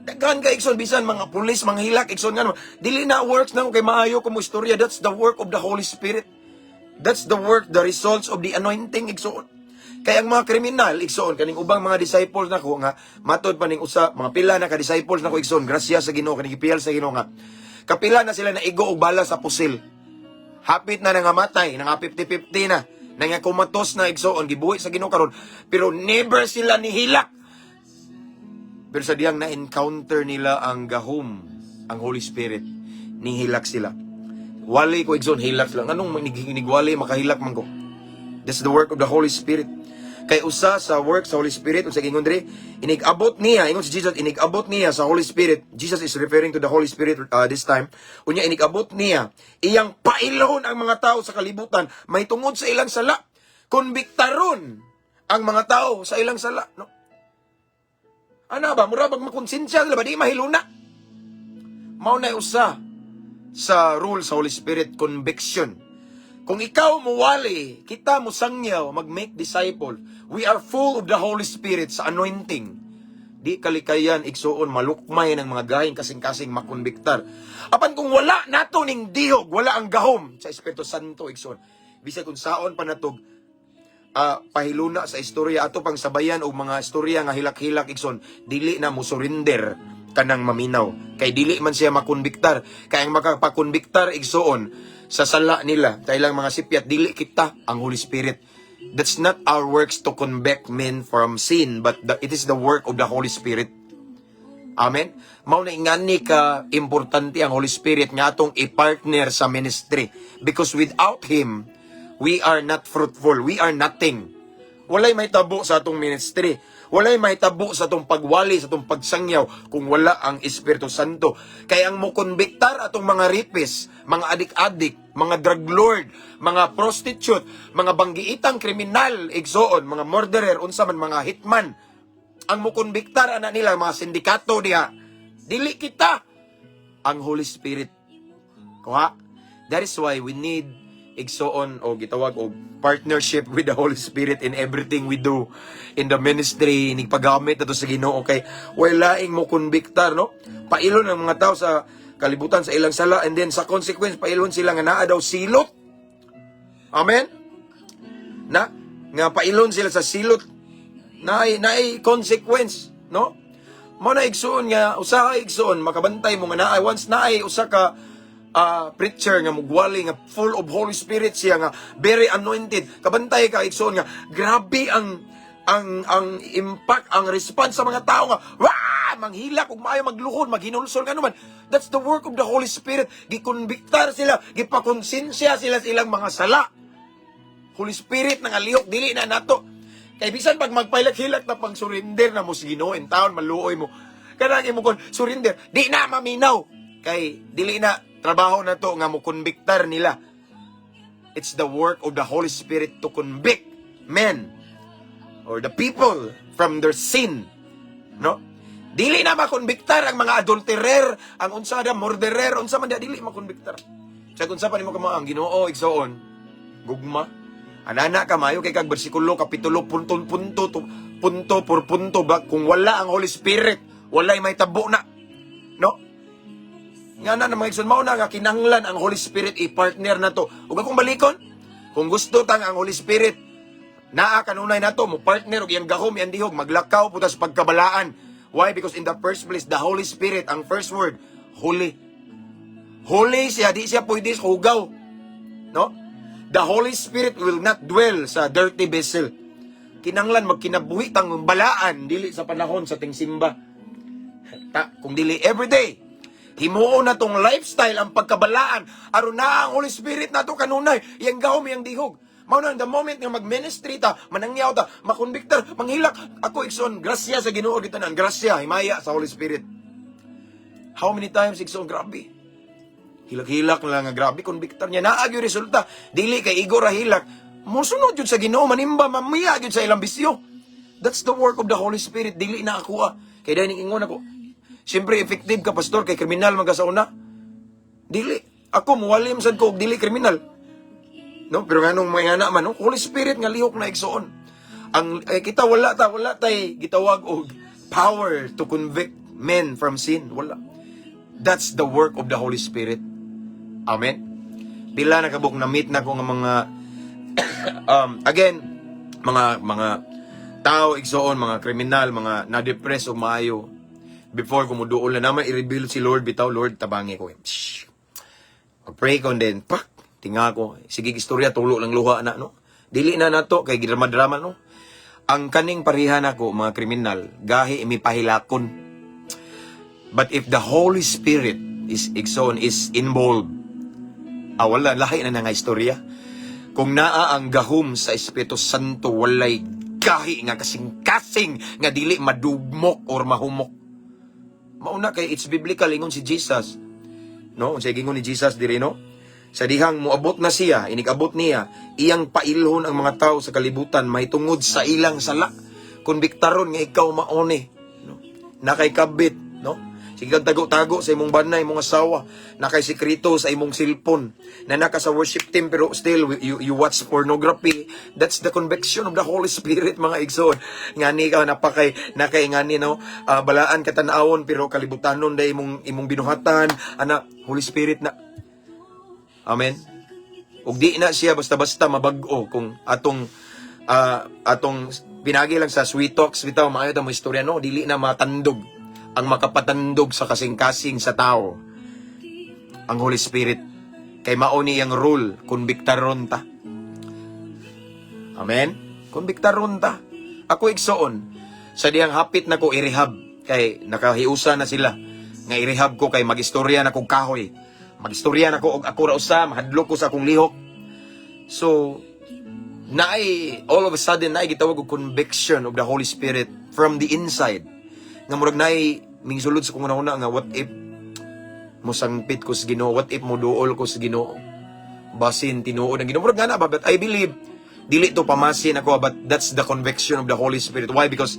Daghan ka, igsoon, bisan mga pulis, manghilak, igsoon, nga dili na works na kay maayo ko mo istorya. That's the work of the Holy Spirit. That's the work, the results of the anointing, igsoon. Kaya ang mga kriminal, igsoon, kaning ubang mga disciples nako nga matod pa ning usa, mga pila na ka disciples nako, igsoon, grasya sa Ginoo, kaning gipiyal sa Ginoo nga. Kapila na sila na igo og bala sa pusil. Hapit na nangamatay, nanga 50-50 na, nanga kumatos na, igsoon, gibuhi sa Ginoo karon, pero never sila nihilak. Pero sa diyang na-encounter nila ang gahom, ang Holy Spirit, nihilak sila. Wali ko, igsoon, hilak sila. Anong nigwali, makahilak man ko? That's the work of the Holy Spirit. Kay usa sa work sa Holy Spirit, unsa ingon diri, inig-abot niya, ingon si Jesus, inig-abot niya sa Holy Spirit. Jesus is referring to the Holy Spirit this time. Unya inig-abot niya, iyang pailhon ang mga tao sa kalibutan may tungod sa ilang sala. Konbiktaron ang mga tao sa ilang sala, no? Ana ba, mura bag makonsensya sila ba, di mahiluna. Mao na usa sa role sa Holy Spirit, conviction. Kung ikaw muwali, kita mo sangyaw, mag-make disciple, we are full of the Holy Spirit sa anointing. Di kalikayan, igsuon, malukmay ng mga gahing kasing-kasing makonbiktar. Apan kung wala nato ning dihog, wala ang gahom sa Espiritu Santo, igsuon. Bisag kung saon pa natog, pahiluna sa istorya ato pang sabayan og mga istorya nga hilak-hilak, igsoon, dili na mo surrender kanang maminaw kay dili man siya makonbiktar, kay ang makapakonbiktar, igsuon, sa sala nila kay ilang mga sipyat, dili kita, ang Holy Spirit. That's not our works to convict men from sin, but it is the work of the Holy Spirit. Amen. Mao na ingani ka importante ang Holy Spirit nga atong i-partner sa ministry because without Him, we are not fruitful. We are nothing. Walay mahitabo sa atong ministry. Walay mahitabo sa atong pagwali, sa atong pagsangyaw kung wala ang Espiritu Santo. Kay ang mokonbiktar atong mga rapist, mga adik-adik, mga drug lord, mga prostitute, mga banggiitang kriminal, igsoon, mga murderer, unsa man, mga hitman, ang mokonbiktar ana nila, mga sindikato diha, dili kita, ang Holy Spirit. Kuha? That is why we need, igsoon, o gitawag og partnership with the Holy Spirit in everything we do in the ministry, ning paggamit nato sa Ginoo, kay wala laing mo konbiktar, no? Pailon ang mga tao sa kalibutan sa ilang sala and then sa consequence, pailon sila nga naa daw silot. Amen. Na nga pailon sila sa silot, naay consequence, no? Mo na, igsuon, nga usahay, igsuon, makabantay mo nga naay, once naay usa ka preacher nga mugwali nga full of Holy Spirit siya, nga very anointed, kabantay ka, igsuon, nga grabe ang impact, ang response sa mga tao nga wah, manghilak ug maayo, magluhod, maghinulsol, ngano man. That's the work of the Holy Spirit. Gikonbiktar sila, gipakonsensya sila sa ilang mga sala. Holy Spirit nang alihok, dili na nato. Kay bisan pag magpahilak-hilak na pang surrender na mo sa Ginoo in taon, maluoy mo. Kanang imo kon surrender, di na maminaw. Kay dili na trabaho na to nga mo konbiktar nila. It's the work of the Holy Spirit to convict men or the people from their sin. No? Dili na makonbiktar ang mga adulterer, ang unsa da, murderer, unsa man da, dili makonbiktar. Sa unsa pa nimo kamo ang Ginoo, igsoon, gugma. Anana ka mayo kay kag bersikulo, kapitulo, punto punto to, punto por punto ba, kung wala ang Holy Spirit, walay mahitabo na. No? Nga na mga igsoon, mao na nga kinahanglan ang Holy Spirit i-partner na to. Ug akong balikon, kung gusto tang ang Holy Spirit naa kanunay nato, mo partner og iyang gahom, iyang dihog, maglakaw po ta sa pagkabalaan. Why? Because in the first place, the Holy Spirit, ang first word, holy. Holy siya, di siya pwede sa hugaw. No? The Holy Spirit will not dwell sa dirty vessel. Kinanglan magkinabuhi tang balaan dili sa panahon sa tingsimba. Ta, kung dili everyday. Himuon na tong lifestyle ang pagkabalaan aron na ang Holy Spirit nato kanunay, iyang gahom, iyang dihog. Mao na the moment nga mag-ministry ta, manangyaw ta, makonbiktar, manghilak. Ako, igsoon, grasya sa Ginoo gitanan, grasya, himaya sa Holy Spirit. How many times, igsoon, grabe. Hilak-hilak na lang nga grabe konbiktar niya. Naa gyud resulta. Dili kay igo ra hilak. Mosunod jud sa Ginoo, manimba, mamiya jud sa ilang bisyo. That's the work of the Holy Spirit. Dili na ako ah. Kay dahil ingon ako. Siyempre effective ka, pastor, kay kriminal man ka sa una. Dili. Ako muwalim sad ko og dili kriminal. No, pero nganong mga anak man, no? Holy Spirit nga lihok na, igsoon. Ang eh, kita wala tay gitawag og power to convict men from sin. Wala. That's the work of the Holy Spirit. Amen. Pila na kabuk na meet na ko nga mga again, mga tao, igsoon, mga kriminal, mga na-depress og maayo. Before ko muduol na naman i-reveal si Lord bitaw, "Lord, tabangi ko." Shh. Pag-pray ko and then pak, tinga ko. Sige, istorya, tulo lang luha na, no? Dili na nato kay gidrama-drama, no? Ang kaning parihan nako mga kriminal, gahi imi pahilakon. But if the Holy Spirit is, igsoon, is involved, ah, wala, lahi na na nga istorya. Kung naa ang gahom sa Espiritu Santo, walay gahi nga kasing-kasing nga dili madugmok or mahumok. Mauna kay it's biblical, ingon si Jesus. No, unsay gingon ni Jesus diri, no? Sa dihang moabot na siya, inig-abot niya, iyang pailhon ang mga tao sa kalibutan mahitungod sa ilang sala. Konbiktaron nga ikaw maone, no? Nakay kabit, no? Sige kag tago-tago sa imong banay, imong asawa, nakay sekreto sa imong cellphone, na naka sa worship team pero still you watch pornography. That's the conviction of the Holy Spirit, mga igsoon. Ngani ka napakay nakay ngani, no, balaan ka tan-awon pero kalibutanon day imong binuhatan ana, Holy Spirit na. Amen. Ug di na siya basta-basta mabag-o kung atong pinagi lang sa sweet talks bitaw, maayo ta mo istorya, no? Dili na matandog. Ang makapatandog sa kasing-kasing sa tao, ang Holy Spirit, kay mao ni ang rule, konbiktaron ta. Amen. Konbiktaron ta. Ako, igsoon, sa diyang hapit na ko i-rehab. Kay nakahiusa na sila nga i-rehab ko kay magistorya na kog kahoy. Magistorya na ko og ako ra usa, mahadlok ko sa akong lihok. So, naay all of a sudden naay gitawag og conviction of the Holy Spirit from the inside. Nga murag naay mingsulod sa akong una nga what if mosangpit ko sa Ginoo, what if moduol ko sa Ginoo? Basin tinuod ang Ginoo. Murag nga na ba? But I believe dili to pamasin ako, but that's the conviction of the Holy Spirit. Why? Because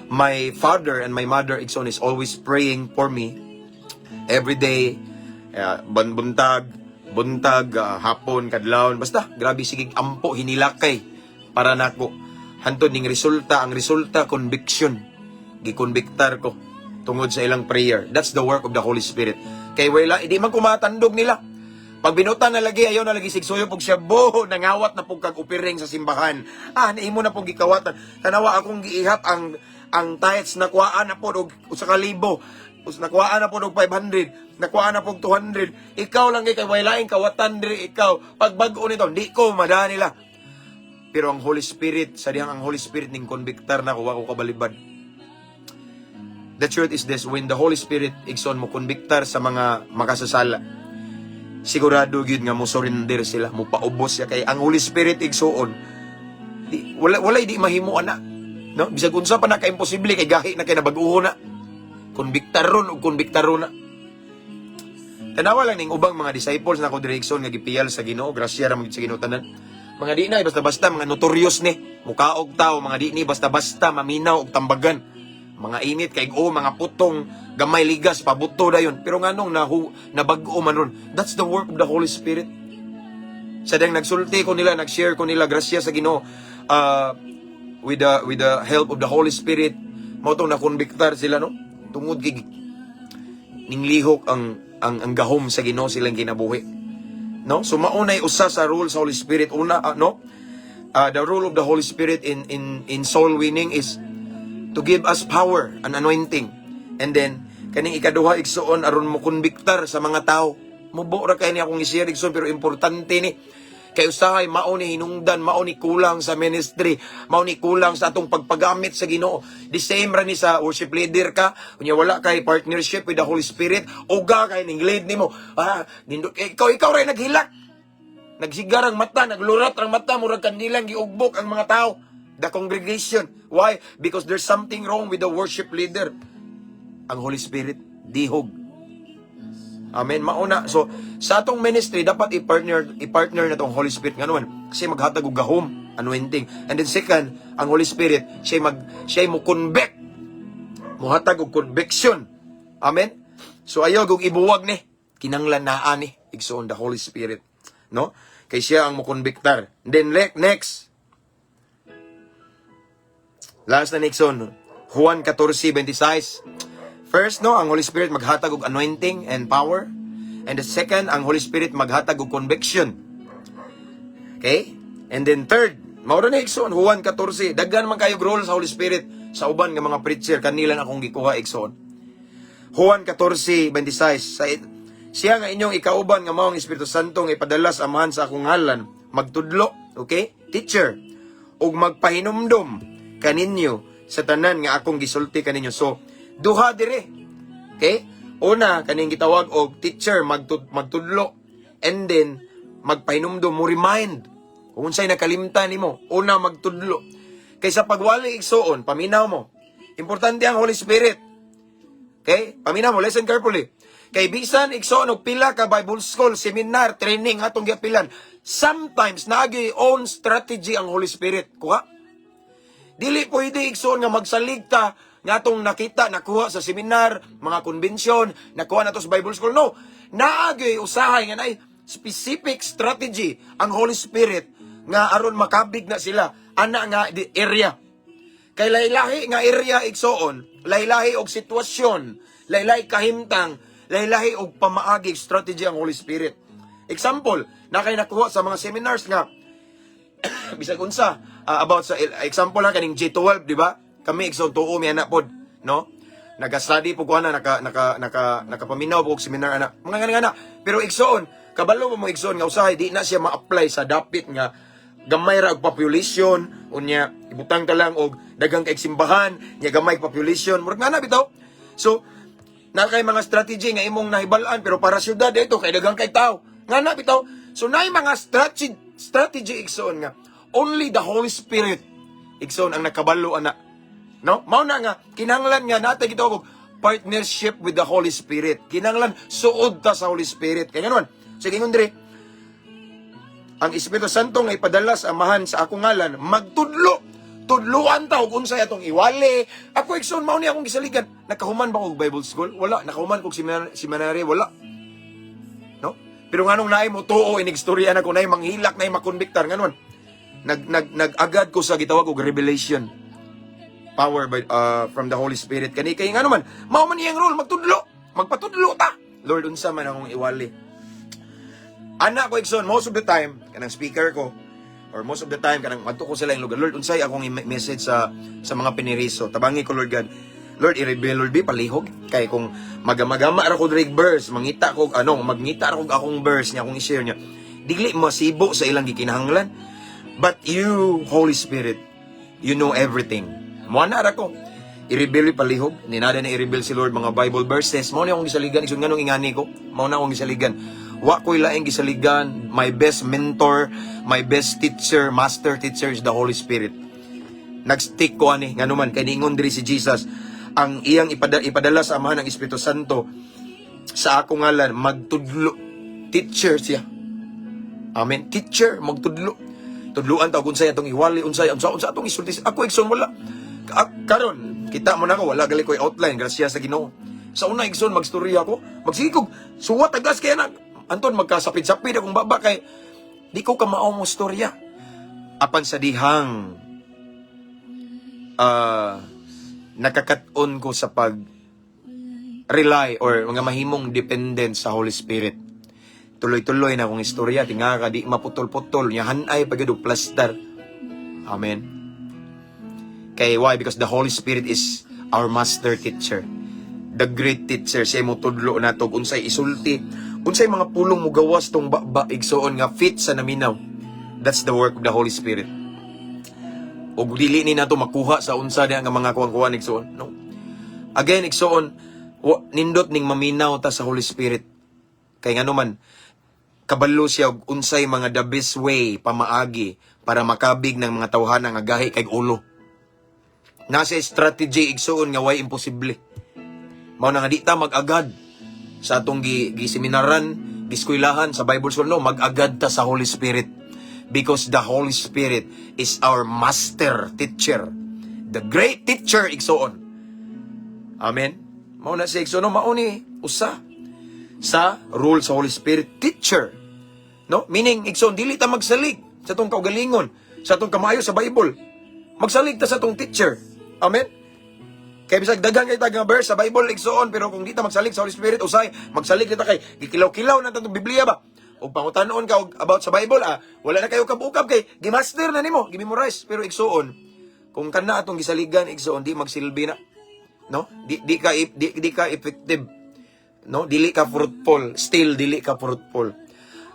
my father and my mother, igsoon, is always praying for me every day, buntag, hapon, kadlawon, basta grabe, sige ampo, hinilakay para nako. Hantod ning resulta, ang resulta, conviction. Gikonbiktar ko tungod sa ilang prayer. That's the work of the Holy Spirit. Kay wala, di man kumatandog nila. Pag binutan na lagi, ayaw na lagi sigsuyo pug shabu, nangawat na pug kag upiring sa simbahan. Ah, naimo na pug gikawatan. Tanawa akong giihap ang tithes, nakuhaan na pod og 1,000. Us nakuhaan na pod og 500, nakuhaan na pod 200. Ikaw lang kay walaing kawatan diri ikaw. Pag bag-o nito, di ko mada nila. Pero ang Holy Spirit, sa dihang ang Holy Spirit ning konbiktar na ko, wa ko kabalibad. The truth is this, when the Holy Spirit, igsoon, mo konbiktar sa mga makasasala, sigurado gyud nga mo surrender sila, mo paubos siya kay ang Holy Spirit, igsuon, di, wala di mahimo ana. No? Bisag unsa pa na ka imposible kay gahi na kay nabag-uho na. Konbiktaron og konbiktaron na. Tanawa lang ning ubang mga disciples na ko diri, igsoon, nga gipiyal sa Ginoo, grasya ra man gyud sa Ginoo tanan. Mga di na basta-basta, mga notorious ni, mukaog tao, mga di ni basta-basta maminaw og tambagan. Mga init kay o mga putong gamay ligas pabuto dayon. Pero nganong nahu nabag-o man ron? That's the work of the Holy Spirit. Sa dang nagsulti ko nila, nag-share ko nila, grasya sa Ginoo, with the help of the Holy Spirit, mao tong nakonbiktar sila, no? Tungod kay ninglihok ang gahom sa Ginoo silang kinabuhi. No? So maunay usa sa role sa Holy Spirit una, no? The role of the Holy Spirit in soul winning is to give us power and anointing. And then kaning ikaduha, igsuon, aron mo konbiktar sa mga tao. Mubo ra kay ni akong i-share, igsuon, pero importante ni. Kay usahay mao ni hinungdan, mao ni kulang sa ministry, mao ni kulang sa atong pagpagamit sa Ginoo. The same ra ni sa worship leader ka, unya wala kay partnership with the Holy Spirit, uga kay ning lead nimo. Ah, nindot eh, ikaw ra naghilak. Nagsigar ang mata, naglurat ang mata, murag kandilang giugbok ang mga tao. The congregation. Why? Because there's something wrong with the worship leader. Ang Holy Spirit, dihog. Amen. Mauna. So, sa atong ministry, dapat i-partner na tong Holy Spirit nga naman. Kasi maghatag og gahom, anointing. And then second, ang Holy Spirit, siya mo convict. Muhatag og conviction. Amen. So ayaw og ibuwag ni. Kinanglan naa ni igsoon, the Holy Spirit. No? Kay siya ang mo-convictar. Then next. Last na ni, igsoon. Juan 14:26. First, no, ang Holy Spirit maghatag og anointing and power. And the second, ang Holy Spirit maghatag og conviction. Okay? And then third, mao ra na, igsoon, Juan 14. Daghan man kayo role sa Holy Spirit sa uban nga mga preacher, kanila na akong gikuha, igsoon. Juan 14:26. Sa siya nga inyong ikauban nga mao ang Espiritu Santo nga ipadala sa Amahan sa akong ngalan, magtudlo, okay? Teacher, ug magpahinumdom kaninyo sa tanan nga akong gisulti kaninyo. So, duha dire. Okay? Una, kaning gitawag og teacher, magtudlo. And then, magpahinumdom, mo remind. Kung unsay nakalimtan nimo, una magtudlo. Kaysa pagwali, igsuon, paminaw mo. Importante ang Holy Spirit. Okay? Paminaw mo, listen carefully. Kay bisan, igsuon, og pila ka Bible school, seminar, training atong giapilan, sometimes naagi own strategy ang Holy Spirit. Kuha? Dili pwede, igsuon, nga magsalig ta nga atong nakita, nakuha sa seminar, mga convention, nakuha nato sa Bible school. No, naagi usahay nga nay specific strategy ang Holy Spirit nga aron makabig na sila ana nga area. Kay laylahi nga area, igsuon, laylahi og sitwasyon, laylahi kahimtang, laylahi og pamaagi, strategy ang Holy Spirit. Example, na kay nakuha sa mga seminars nga bisag unsa, about sa example lang kaning J12, di ba? Kami, igsoon, tuo mi ana pod, no? Naga-study po ko ana, naka naka naka nakapaminaw po og seminar ana. Mga nga nga. Pero igsoon, kabalo mo mo, igsoon, nga usahay di na siya ma-apply sa dapit nga gamay ra og population, unya ibutang ka lang og daghang kay simbahan, nya gamay population. Murag nga na bitaw. So, na kay mga strategy nga imong nahibalaan, pero para syudad ito kay daghang kay tao. Nga na bitaw. So naay mga strategy, igsoon, nga only the Holy Spirit, igsoon, ang nakabalo ana. No? Mao na nga kinahanglan nga natay gitawag og partnership with the Holy Spirit. Kinahanglan suod ta sa Holy Spirit. Kay ngano man? Sige, ingon diri, ang Espiritu Santo nga ipadala sa Amahan sa akong ngalan, magtudlo. Tudluan ta og unsay atong iwali. Ako, igsoon, mao ni akong gisaligan. Nakahuman ba ko og Bible school? Wala. Nakahuman ko og seminary? Wala. No? Pero nganong naay mo tuo inig istorya na ko, naay manghilak, naay makonbiktar, nganon? Nag nag nag-agad ko sa gitawag og revelation power by from the Holy Spirit kani, kay ngano man, mao man iyang role magtudlo, magpatudlo ta. Lord, unsa man akong iwali? Ana ko, igsoon, most of the time kanang speaker ko or most of the time kanang adto ko sa laing lugar, "Lord, unsay akong message sa mga piniriso? Tabangi ko, Lord God." Lord, i-reveal, Lord, bi palihog kay kung magamagama ra ko diri verse, mangita ko ano, magngita ra ko akong verse niya akong i-share niya, dili masibo sa ilang gikinahanglan. But you, Holy Spirit, you know everything. Mo na ra ko, i-reveal palihog ni nada na i-reveal si Lord mga Bible verses. Mao ni akong gisaligan, igsoon. Nganong ingani ko, mao na akong gisaligan. Wa ko'y laing gisaligan. My best mentor, my best teacher, master teacher is the Holy Spirit. Nagstick ko ani. Ngano man, kay niingon diri si Jesus, ang iyang ipadala sa Amahan ng Espiritu Santo sa akong ngalan, magtudlo. Teacher siya. Amen. Teacher, magtudlo. Tudluan ta kung unsay atong iwali, unsay unsa unsa atong isulti. Ako, igsoon, wala. Karon, kita mo na ko, wala gali ko'y outline, grasya sa Ginoo. Sa una, igsoon, magstorya ako, magsige kog suwat tagas kaya na anton magkasapid-sapid akong baba kay di ko kamao mo storya. Apan sa dihang nakakat-on ko sa pag rely or mga mahimong dependent sa Holy Spirit, tuloy-tuloy na akong istorya, tinga ka, di maputol-putol, nya hanay pag plaster. Amen. Kay why? Because the Holy Spirit is our master teacher. The great teacher. Siya mo tudlo nato unsay isulti, unsay mga pulong mo gawas tong baba, igsoon, nga fit sa naminaw. That's the work of the Holy Spirit. Ug dili ni nato makuha sa unsa diha nga mga kuwan-kuwan, igsoon, no? Again, igsoon, nindot ning maminaw ta sa Holy Spirit. Kay ngano man, kabalo siya og unsay mga the best way, pamaagi para makabig ng mga tawhana nga gahi kay ulo. Nasa strategy, igsoon, nga way imposible. Mao na nga di ta mag-agad sa atong giseminaran, giskuylahan sa Bible school, no, mag-agad ta sa Holy Spirit. Because the Holy Spirit is our master teacher. The great teacher, igsoon. Amen. Mao na siya, igsoon, no, mao ni usa sa role sa Holy Spirit, teacher. No? Meaning, igsoon, dili ta magsalig sa atong kaugalingon, sa atong kamayo sa Bible. Magsalig ta sa atong teacher. Amen? Kay bisag daghan kay tag nga verse sa Bible, igsoon, pero kung di ta magsalig sa Holy Spirit, usay magsalig kita kay gikilaw-kilaw na atong Biblia ba. Ug pangutanon ka og about sa Bible, wala na kayo kabukab kay gimaster na nimo, gimemorize. Pero igsoon, kung kana atong gisaligan, igsoon, di magsilbi na. No? Di ka effective. No? Dili ka fruitful, still dili ka fruitful.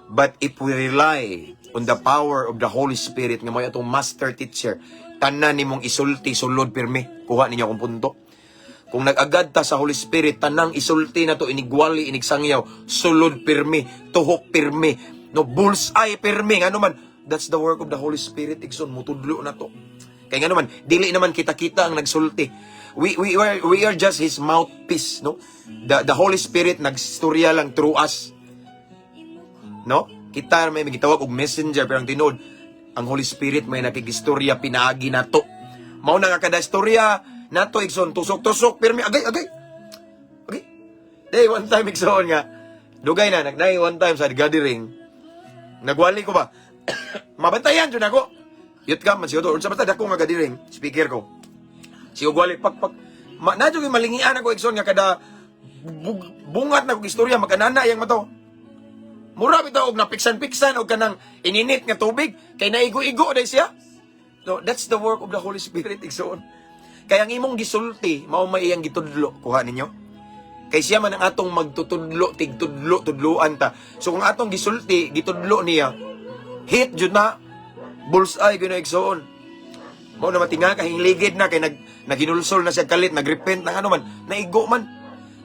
But if we rely on the power of the Holy Spirit nga mo'y atong master teacher, tanan nimong isulti sulod pirmi. Kuha ninyo akong punto. Kung nag-agad ta sa Holy Spirit, tanang isulti na to, inigwali, inigsangyaw, sulod pirmi, tuhok pirmi, no, bullseye pirmi. Ngano man, that's the work of the Holy Spirit, igsoon, mutudlo na to. Kay ngano man, dili naman kita-kita ang nagsulti. We are just His mouthpiece, no? The Holy Spirit nagstorya lang through us. No? Kita may gitawag og messenger, pero ang tinuod, ang Holy Spirit may nakigistorya pinaagi nato. Mao na nga kada istorya nato, igsoon, tusok-tusok pirmi, agay agay. Agay. Day one time, igsoon, nga dugay na nagday one time sa gathering. Nagwali ko ba? Mabantayan jud ako. Yut ka man siguro unsa, basta dako nga gathering, speaker ko. Sigo gwali pak pak. Ma, na jud malingian ako, igsoon, nga kada bungat na kog istorya makanana yang mato. Mura bitaw og napiksan-piksan og kanang ininit nga tubig kay naigo-igo day siya. No, that's the work of the Holy Spirit, igsoon. Kaya ang imong gisulti, mao may iyang gitudlo, kuha ninyo. Kay siya man ang atong magtutudlo, tigtudlo, tudluan ta. So kung atong gisulti, gitudlo niya, hit jud na, bullseye gyud na, igsoon. Mao na matinga ka hingligid na kay nag naginulsol na siya kalit, nagrepent na, ano man, naigo man.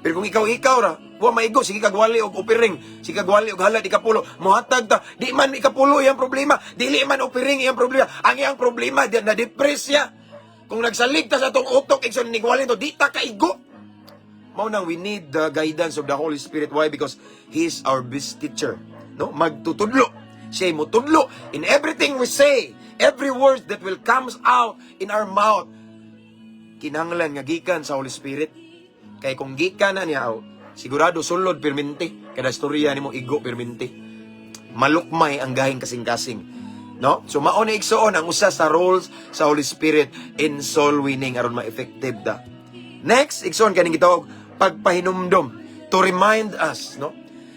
Pero kung ikaw ikaw ra, wa maigo, sige kag wali og offering, sige kag wali og halad ikapulo, mohatag ta, di man ikapulo iyang problema, dili man offering iyang problema. Ang iyang problema di na depress siya. Kung nagsalig ta sa atong utok, igsoon, nigwali to, di ta kaigo. Mao nang we need the guidance of the Holy Spirit. Why? Because He is our best teacher. No? Magtutudlo. Siya motudlo in everything we say. Every word that will comes out in our mouth, kinahanglan nga gikan sa Holy Spirit. Kay kung gikan na niya, oh, sigurado sulod pirminti. Kada istorya nimo igo pirminti. Malukmay ang gahing kasing-kasing. No? So mao ni, igsoon, ang usa sa roles sa Holy Spirit in soul winning aron ma-effective ta. Next, igsoon, kaning gitawag pagpahinumdom, to remind us, no?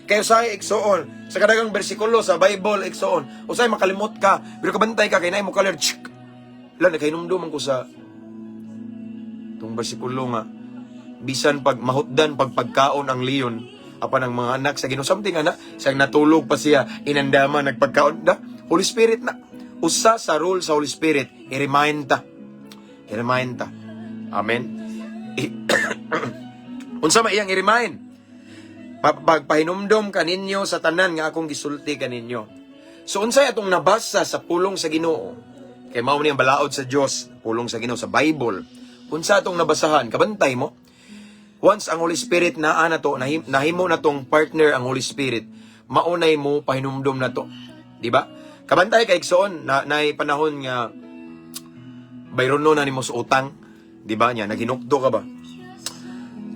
Kaya usahay, igsoon, sa kadagang bersikulo sa Bible, igsoon, usay makalimot ka, pero kabantay ka kay naay mo kaler, tsk. La, nakahinumdum ko sa tong bersikulo nga bisan pag mahutdan pagpagkaon ang leon, apan ang mga anak sa Ginoo, something ana, siyang natulog pa siya, inandama nagpagkaon da. Holy Spirit na. Usa sa role sa Holy Spirit, i-remind ta, i-remind ta. Amen. Unsa man iyang i-remind? Pagpahinumdom kaninyo sa tanan nga akong gisulti kaninyo. So unsay atong nabasa sa pulong sa Ginoo, kay mao ni ang balaod sa Dios, pulong sa Ginoo sa Bible, unsa atong nabasahan, kabantay mo. Once ang Holy Spirit naa na to, nahimo na tong partner ang Holy Spirit, maunay mo pahinumdom na to. Di ba? Kabantay kay, igsoon, na nay panahon nga bayrono na nimo sa utang, di ba niya, naghinukdo ka ba?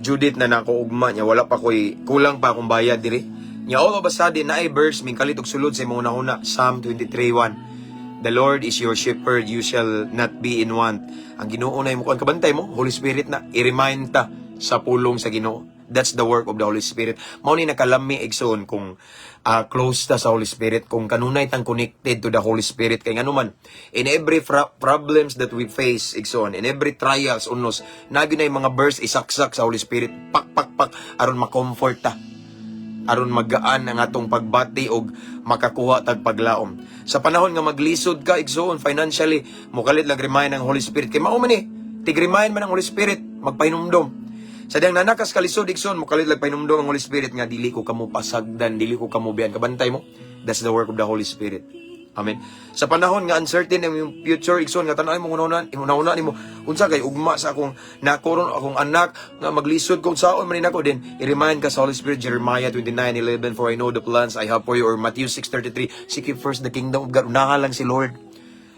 Judith na nako ugma niya, wala pa ko'y kulang pa akong bayad diri. Nya all of a sudden naay verse mingkalit og sulod sa imong hunahuna, Psalm 23:1. "The Lord is your shepherd, you shall not be in want." Ang Ginoo na imo kuan, kabantay mo, Holy Spirit na, i-remind ta sa pulong sa Ginoo. That's the work of the Holy Spirit. Mao ni nakalami, igsoon, kung close ta sa Holy Spirit, kung kanunay tang connected to the Holy Spirit, kay ngano man in every problems that we face, igsoon, in every trials unos, naa gyud na yung mga verse isaksak sa Holy Spirit, pak pak pak, aron ma-comfort ta, aron magaan ang atong pagbati og makakuha tag paglaom. Sa panahon nga maglisod ka, igsoon, financially, mokalit lang remind ang Holy Spirit kay mao man ni, tig-remind man ang Holy Spirit, magpahinumdom. Sa diyang nanakas kalisod, igsoon, mokalit lang pahinumdom ang Holy Spirit nga dili ko kamo pasagdan, dili ko kamo biyan. Kabantay mo? That's the work of the Holy Spirit. Amen. Sa panahon nga uncertain ang imong future, igsoon, nga tan-awon mo una una nimo unsa kay ugma sa akong nakoron akong anak nga maglisod ko, saon man ni nako din, i-remind ka sa Holy Spirit, Jeremiah 29:11, "For I know the plans I have for you," or Matthew 6:33, "Seek ye first the kingdom of God." Unahan lang si Lord.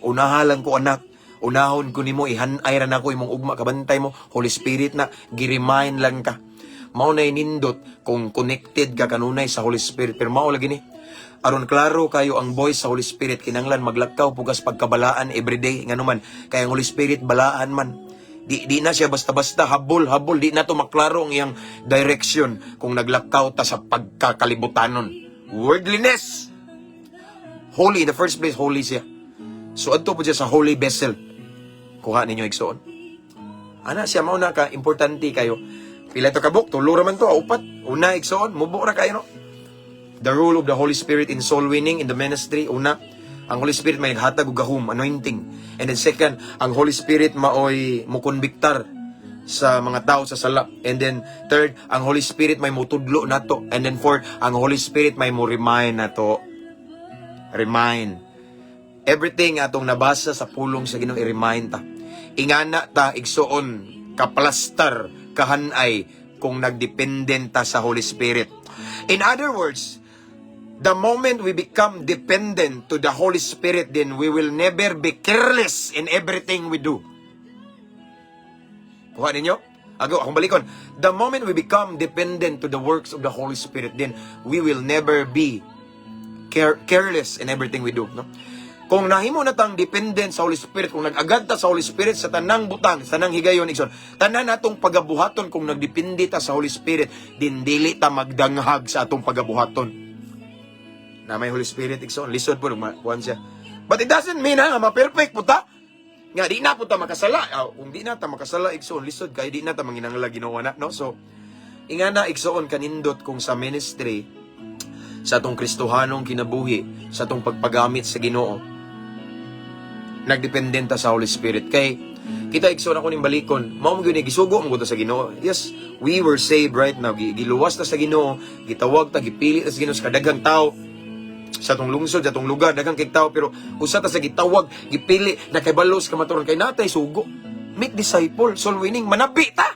Unahan lang ko, anak. Unahon ko nimo, ihanay ra nako imong ugma. Kabantay mo? Holy Spirit na, gi-remind lang ka. Mao na nindot kung connected ka kanunay sa Holy Spirit, pero mao lagi ni aron klaro kayo ang voice sa Holy Spirit, kinanglan maglakaw pugas pagkabalaan everyday, ngano man kay ang Holy Spirit balaan man. Di na siya basta-basta habol habol, di na to maklaro ang iyang direction kung naglakaw ta sa pagkakalibutanon, worldliness. Holy in the first place, holy siya. So adto po siya sa holy vessel. Kuha ninyo, igsoon? Ana siya, mao na ka importante kayo. Pila to kabuk? Tulo ra man to, upat. Una, igsoon, mubo ra kayo, no? The role of the Holy Spirit in soul winning in the ministry. Una, ang Holy Spirit may naghatag og gahom, anointing. And then second, ang Holy Spirit maoy mukonbiktar sa mga tao sa sala. And then third, ang Holy Spirit may mutudlo nato. And then fourth, ang Holy Spirit may mo remind nato. Remind. Everything atong nabasa sa pulong sa Ginoo, i-remind ta. Ingana ta, igsoon, kaplastar kahanay kung nagdependent ta sa Holy Spirit. In other words, the moment we become dependent to the Holy Spirit, then we will never be careless in everything we do. Kuha ninyo? Ago, akong balikon. The moment we become dependent to the works of the Holy Spirit, then we will never be careless in everything we do. No? Kung nahimo na tang dependent sa Holy Spirit, kung nag-agad ta sa Holy Spirit sa tanang butang, sa tanang higayon, igsoon, tanan natong pagabuhaton, kung nagdepende ta sa Holy Spirit, din dili ta magdanghag sa atong pagabuhaton. Na may Holy Spirit, igsoon, lisod po, kuan siya. But it doesn't mean ha, nga ma-perfect po ta. Nga di na po ta makasala. Ah, kung di na ta makasala, igsoon, lisod kay di na ta manginangla Ginoo na, no? So, ingana, igsoon, kanindot kung sa ministry, sa atong Kristohanong kinabuhi, sa atong pagpagamit sa Ginoo, nagdependenta sa Holy Spirit. Kay Kita, igsoon, ako ning balikon. Mao mo gyud ni gisugo mo sa Ginoo. Yes, we were saved right now. Giluwas ta sa Ginoo, gitawag ta, gipili ta sa Ginoo sa kadaghang tao sa atong lungsod, sa atong lugar, daghang kay tao, pero usa ta sa gitawag, gipili, nakibalo sa kamatuoran kay natay sugo. Make disciple, soul winning, manabi ta.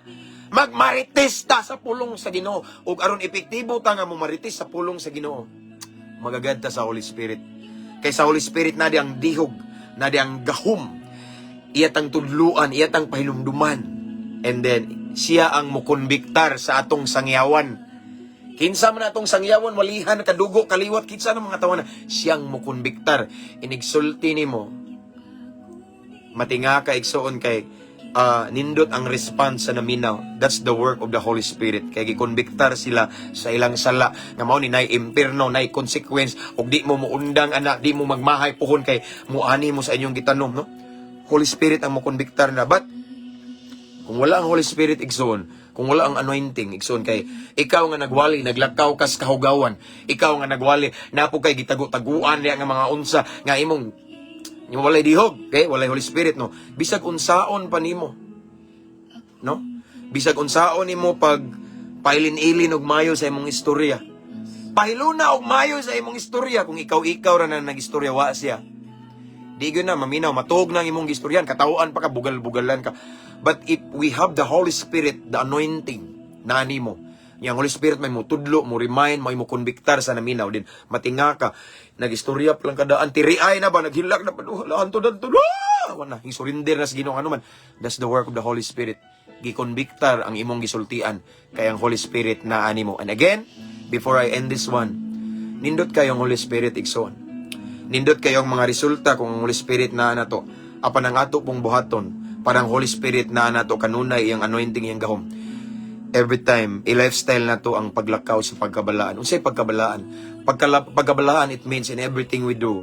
Magmarites ta sa pulong sa Ginoo. Ug aron epektibo ta nga momarites sa pulong sa Ginoo, magagad ta sa Holy Spirit. Kay sa Holy Spirit na di ang dihog, na di ang gahom, iyatang tudluan, iyatang pahinumduman. And then, siya ang mukonbiktar sa atong sangyawan. Kinsa man atong sangyawan, walihan, kadugo, kaliwat, kinsa ng mga tawana, siyang mukonbiktar. Inigsulti nimo, matinga ka, igsuon, kay nindot ang response sa naminaw. That's the work of the Holy Spirit. Kay gikonbiktar sila sa ilang sala nga mao ni nay impierno, nay consequence ug di mo muundang ana, di mo magmahay puhon kay muani mo sa inyong gitanom, no? Holy Spirit ang mokonbiktar na. But kung wala ang Holy Spirit, igsoon, kung wala ang anointing, igsoon, kay ikaw nga nagwali, naglakaw kas kahugawan, ikaw nga nagwali, napo kay gitago-taguan niya nga mga unsa nga imong yung walay dihog, okay? Walay Holy Spirit, no? Bisag unsaon pa nimo, no? Bisag unsaon nimo pag pailin-ilin og mayo sa imong istorya. Pahiluna og mayo sa imong istorya kung ikaw-ikaw ra na nag-istorya, wa siya. Di gyud na maminaw, matuog na ang imong gistoryan, katawhan pa ka, bugal-bugalan ka. But if we have the Holy Spirit, the anointing, nani mo, yang Holy Spirit may mutudlo, mo remind, mo konbiktar sa naminaw din. Matinga ka, nagistorya pa lang kadaan, tiriay na ba, naghilak na pa, oh, anto danto, ah! Wala, surrender na sa Ginoo ano man. That's the work of the Holy Spirit. Gikonbiktar ang imong gisultian kay ang Holy Spirit na animo. And again, before I end this one, nindot kayong Holy Spirit, igsoon. Nindot kayong mga resulta kung ang Holy Spirit na nato. Apan ang ato pong buhaton, parang Holy Spirit na nato kanunay iyang anointing, iyang gahom. Every time, i-lifestyle na to ang paglakaw sa pagkabalaan. Unsay pagkabalaan? Pagkabalaan, it means in everything we do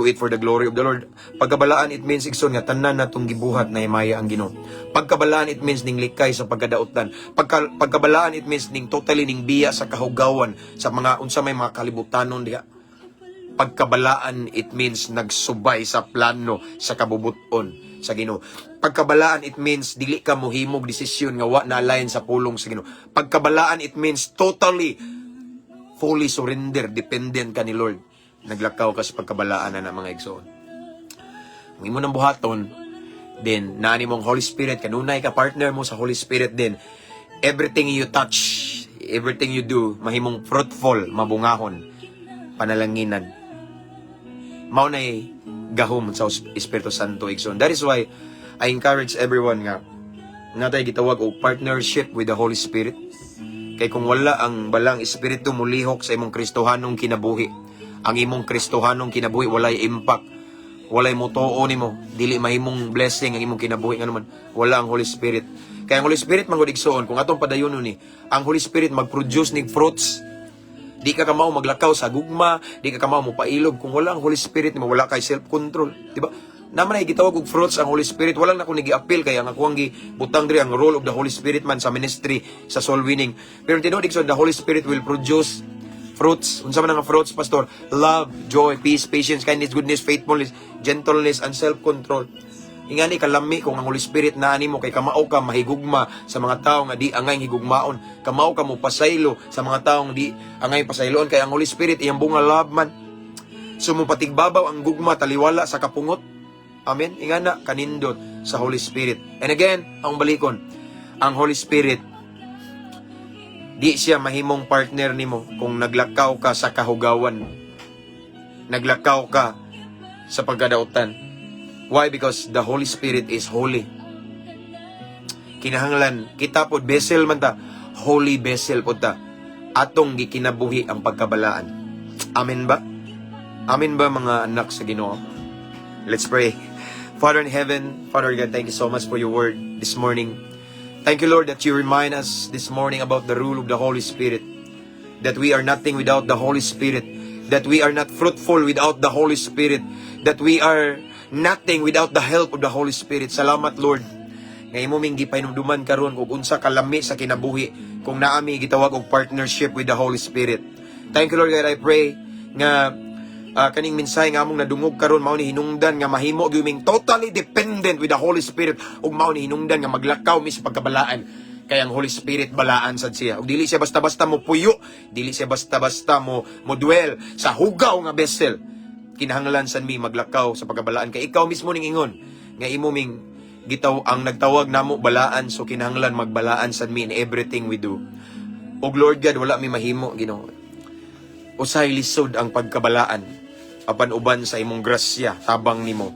it for the glory of the Lord. Pagkabalaan, it means, igsoon, nga tanan natong gibuhat na himaya ang Ginoo. Pagkabalaan, it means ning likay sa pagkadautan. Pagkabalaan, it means ning totally ning biya sa kahugawan, sa mga unsa may mga kalibutanon diha. Pagkabalaan, it means nagsubay sa plano sa kabubuton sa Ginoo. Pagkabalaan, it means dili ka mohimog desisyon nga wa na align sa pulong sa Ginoo. Pagkabalaan, it means totally, fully surrender, dependent ka ni Lord. Naglakaw ka sa pagkabalaan na ng mga igsoon. Kung imo nang buhaton, then naani mong Holy Spirit, kanunay ka partner mo sa Holy Spirit din. Everything you touch, everything you do, mahimong fruitful, mabungahon, panalanginan. Mao nay gahom sa Espiritu Santo, igsoon. That is why I encourage everyone nga natay gitawag og partnership with the Holy Spirit. Kay kung wala ang balang espiritu mulihok sa imong Kristohanong kinabuhi, ang imong Kristohanong kinabuhi walay impact, walay motuo nimo, dili mahimong blessing ang imong kinabuhi ngano man wala ang Holy Spirit. Kay ang Holy Spirit man gud, igsoon, kung atong padayonon ni, ang Holy Spirit mag-produce nig fruits. Di ka kamao maglakaw sa gugma, di ka kamao mo pailog kung wala ang Holy Spirit nimo, wala kay self-control, di ba? Naman ay gitawag og fruits ang Holy Spirit. Wala na ko nigi-appeal kay ang ako ang gibutang diri ang role of the Holy Spirit man sa ministry, sa soul winning. Pero tinuod, igsoon, the Holy Spirit will produce fruits. Unsa man ang fruits, Pastor? Love, joy, peace, patience, kindness, goodness, faithfulness, gentleness, and self-control. Ingani kalami kung ang Holy Spirit na mo kay kamao ka mahigugma sa mga tao nga di angay higugmaon. Kamao ka mo pasaylo sa mga taong di angay pasayloon kay ang Holy Spirit iyang bunga love man. So mopatigbabaw ang gugma taliwala sa kapungot. Amen. Ingana kanindot sa Holy Spirit. And again, ang balikon, ang Holy Spirit di siya mahimong partner nimo kung naglakaw ka sa kahugawan. Naglakaw ka sa pagkadautan. Why? Because the Holy Spirit is holy. Kinahanglan kita pod vessel man ta, holy vessel pod ta. Atong gikinabuhi ang pagkabalaan. Amen ba? Amen ba, mga anak sa Ginoo? Let's pray. Father in heaven, Father God, thank you so much for your word this morning. Thank you, Lord, that you remind us this morning about the rule of the Holy Spirit. That we are nothing without the Holy Spirit. That we are not fruitful without the Holy Spirit. That we are nothing without the help of the Holy Spirit. Salamat, Lord. Nga imo ming gipahinumduman karon kung unsa kalami sa kinabuhi kung naami gitawag og partnership with the Holy Spirit. Thank you, Lord God. I pray nga Kaning mensahe nga among nadungog karon mao ni hinungdan nga mahimo gyud ming totally dependent with the Holy Spirit ug mao ni hinungdan nga maglakaw mi sa pagkabalaan kay ang Holy Spirit balaan sad siya. Ug dili siya basta-basta mo puyo, dili siya basta-basta mo dwell sa hugaw nga vessel. Kinahanglan san mi maglakaw sa pagkabalaan kay ikaw mismo ning ingon nga imo ming gitaw ang nagtawag namo balaan, so kinahanglan magbalaan sad mi in everything we do. Ug Lord God, wala mi mahimo, Ginoo. Usahay lisod ang pagkabalaan apan uban sa imong grasya, tabang nimo,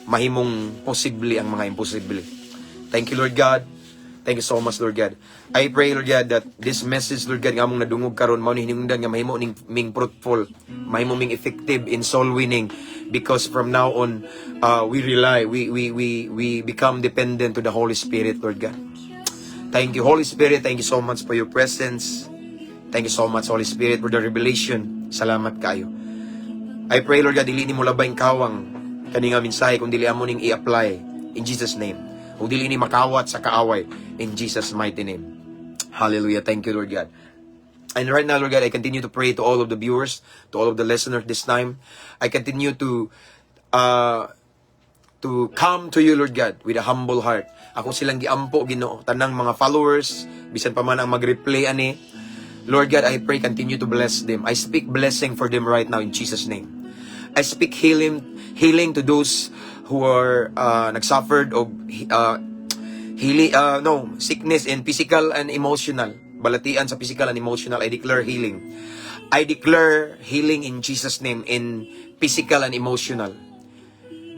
mahimong posible ang mga imposible. Thank you, Lord God. Thank you so much, Lord God. I pray, Lord God, that this message, Lord God, nga among nadungog karon mao ni hinungdan nga mahimo ning ming fruitful, mahimo ming effective in soul winning because from now on we rely, we become dependent to the Holy Spirit, Lord God. Thank you, Holy Spirit. Thank you so much for your presence. Thank you so much, Holy Spirit, for the revelation. Salamat kayo. I pray, Lord God, dili nimo labayng kawang kani nga mensahe kung dili amo ning i-apply in Jesus' name. Kung dili ni makawat sa kaaway in Jesus' mighty name. Hallelujah. Thank you, Lord God. And right now, Lord God, I continue to pray to all of the viewers, to all of the listeners this time. I continue to come to you, Lord God, with a humble heart. Ako silang giampo, Ginoo, tanang mga followers, bisan pa man ang mag-replay ani. Lord God, I pray continue to bless them. I speak blessing for them right now in Jesus' name. I speak healing to those who are nagsuffered of healing, no, sickness in physical and emotional. Balatian sa physical and emotional, I declare healing. I declare healing in Jesus' name in physical and emotional.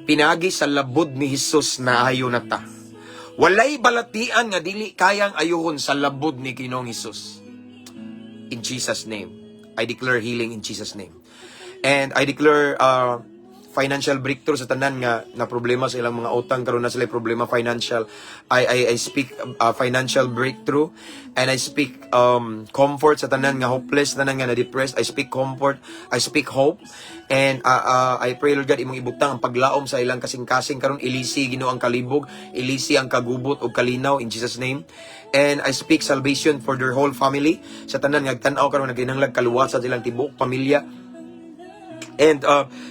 Pinagi sa labod ni Jesus na ayo na ta. Walay balatian nga dili kayang ayuhon sa labod ni Ginoong Hesus. In Jesus' name. I declare healing in Jesus' name. And I declare financial breakthrough sa tanan nga na problema sa ilang mga utang karon, na sila problema financial. I speak financial breakthrough and I speak comfort sa tanan nga hopeless, tanan nga na depressed. I speak comfort, I speak hope and I pray, Lord God, imong ibutang ang paglaom sa ilang kasing-kasing karon. Ilisi, Ginoo, ang kalibog, ilisi ang kagubot ug kalinaw in Jesus' name. And I speak salvation for their whole family, sa tanan nga tan-aw karon nagkinahanglan kaluwasan sa ilang tibuok pamilya. And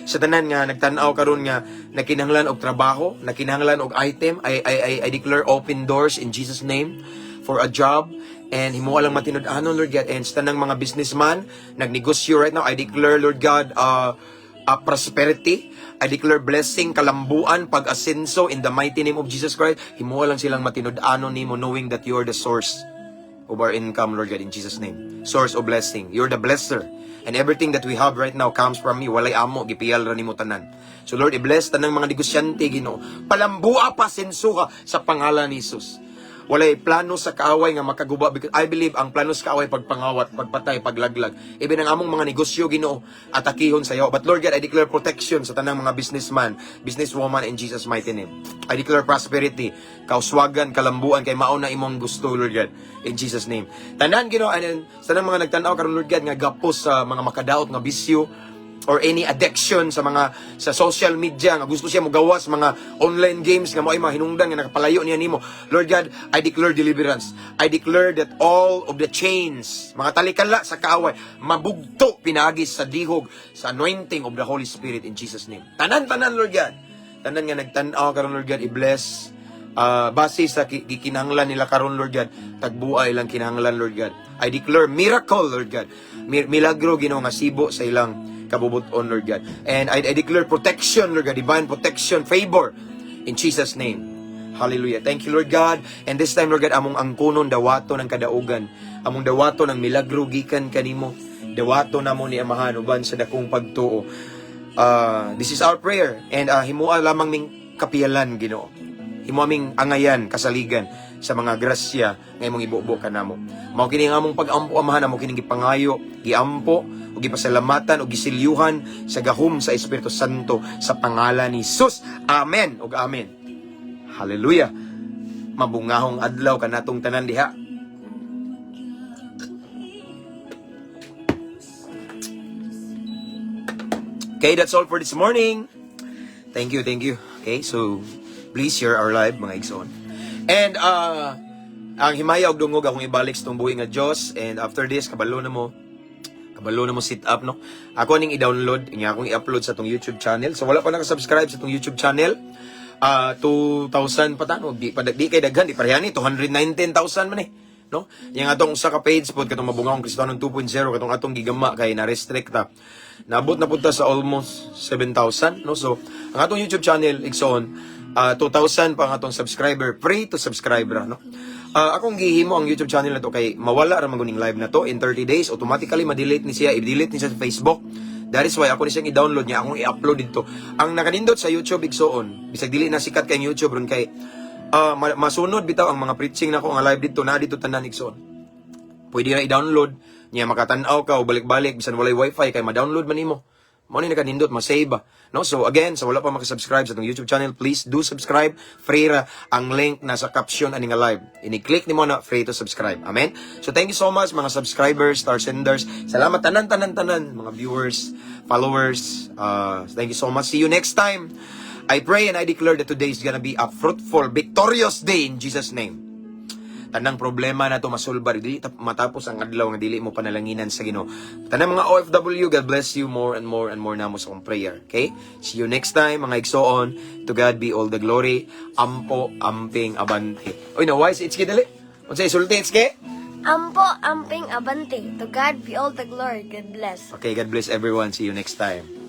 sa tanan nga nagtan-aw karon nga nakinahanglan og trabaho, nakinahanglan og item, I declare open doors in Jesus' name for a job and himo lang matinud-anon, Lord God. And sa tanang mga businessman nagnegosyo right now, I declare, Lord God, prosperity. I declare blessing, kalambuan, pag-asenso in the mighty name of Jesus Christ. Himo lang silang matinud-anon nimo, knowing that you are the source of our income, Lord God, in Jesus' name. Source of blessing. You're the blesser. And everything that we have right now comes from you. Walay amo, gipiyal ra nimo tanan. So Lord, i-bless tanang mga negosyante, Ginoo. Palambua pa sensuha sa pangalan ni Jesus. Walay plano sa kaaway nga makaguba because I believe ang plano sa kaaway pagpangawat, pagpatay, paglaglag. Even ang among mga negosyo, Ginoo, atakihon sa iyo. But Lord God, I declare protection sa tanang mga businessman, businesswoman in Jesus' mighty name. I declare prosperity, kauswagan, kalambuan kay mao na imong gusto, Lord God, in Jesus' name. Tanan, Ginoo, and then, sa tanang mga nagtan-aw karon, Lord God, nga gapos sa mga makadaot nga bisyo or any addiction sa mga sa social media nga gusto siya mogawas, mga online games nga mao'y mga hinungdan nga nakapalayo niya nimo. Lord God, I declare deliverance. I declare that all of the chains, mga talikala sa kaaway, mabugto pinaagi sa dihog sa anointing of the Holy Spirit in Jesus' name. Tanan, tanan, Lord God, tanan nga nagtan-aw karon, Lord God, i-bless base sa gikinahanglan nila karon, Lord God, tagbua ilang kinahanglan, Lord God. I declare miracle, Lord God. Milagro, Ginoo, nga sibo sa ilang kabubuton, Lord God. And I declare protection, Lord God, divine protection, favor in Jesus' name. Hallelujah. Thank you, Lord God. And this time, Lord God, among angkunon, dawato ng kadaugan. Among dawato ng milagro gikan kanimo. Dawato namo ni Amahan uban sa dakong pagtuo. This is our prayer. And himua lamang ming kapiyalan, Ginoo. Himo aming angayan, kasaligan sa mga grasya nga imong ibubo kanamo. Mao kini ang among pag-ampo, Amahan, amo kining gipangayo, giampo ug gipasalamatan ug gisilyuhan sa gahom sa Espiritu Santo sa pangalan ni Jesus. Amen ug amen. Hallelujah. Mabungahong adlaw kanatong tanan diha. Okay, that's all for this morning. Thank you, thank you. Okay, so please share our live, mga igsoon. And ang himaya og dungog akong ibalik sa tong buhi nga Dios and after this kabalo na mo. Kabalo na mo sit up, no? Ako ning i-download, nga akong i-upload sa atong YouTube channel. So wala pa naka-subscribe sa atong YouTube channel. Ah, 2,000 pa ta, no? Di pa di kay daghan, di pareha ni 219,000 man eh. No? Yang atong usa ka page pod, katong Mabungahong Kristohanon 2.0, katong atong gigama kay na restrict ta. Naabot na pud ta sa almost 7,000, no? So ang atong YouTube channel, igsoon, 2,000 pa ang atong subscriber, free to subscribe ra, no? Akong gihimo ang YouTube channel na to kay mawala ra man guning live na to in 30 days, automatically ma-delete ni siya, i-delete ni siya sa Facebook. That is why ako ni siyang i-download niya, akong i-upload dito. Ang nakanindot sa YouTube, igsoon, bisag dili na sikat kay YouTube ron kay masunod bitaw ang mga preaching nako nga live dito na dito tanan, igsoon. Pwede na i-download niya, makatan-aw ka o balik-balik bisan walay wifi kay ma-download man nimo. Mo ni nakanindot, ma-save ba, no? So again, sa wala pa maka-subscribe sa atong YouTube channel, please do subscribe. Free ra. Ang link nasa caption ani nga live. Ini-click nimo na, free to subscribe. Amen. So thank you so much, mga subscribers, star senders. Salamat tanan tanan tanan, mga viewers, followers. Thank you so much. See you next time. I pray and I declare that today is gonna be a fruitful, victorious day in Jesus' name. Tanang problema na to masulbar, dili matapos ang adlaw nga dili mo panalanginan sa Ginoo. Tanang mga OFW, God bless you more and more and more namo sa akong prayer. Okay? See you next time, mga igsoon. To God be all the glory. Ampo, amping, abante. Oy, no, wise, Itski, dali. Unsa isulti, Itski? Ampo, amping, abante. To God be all the glory. God bless. Okay, God bless everyone. See you next time.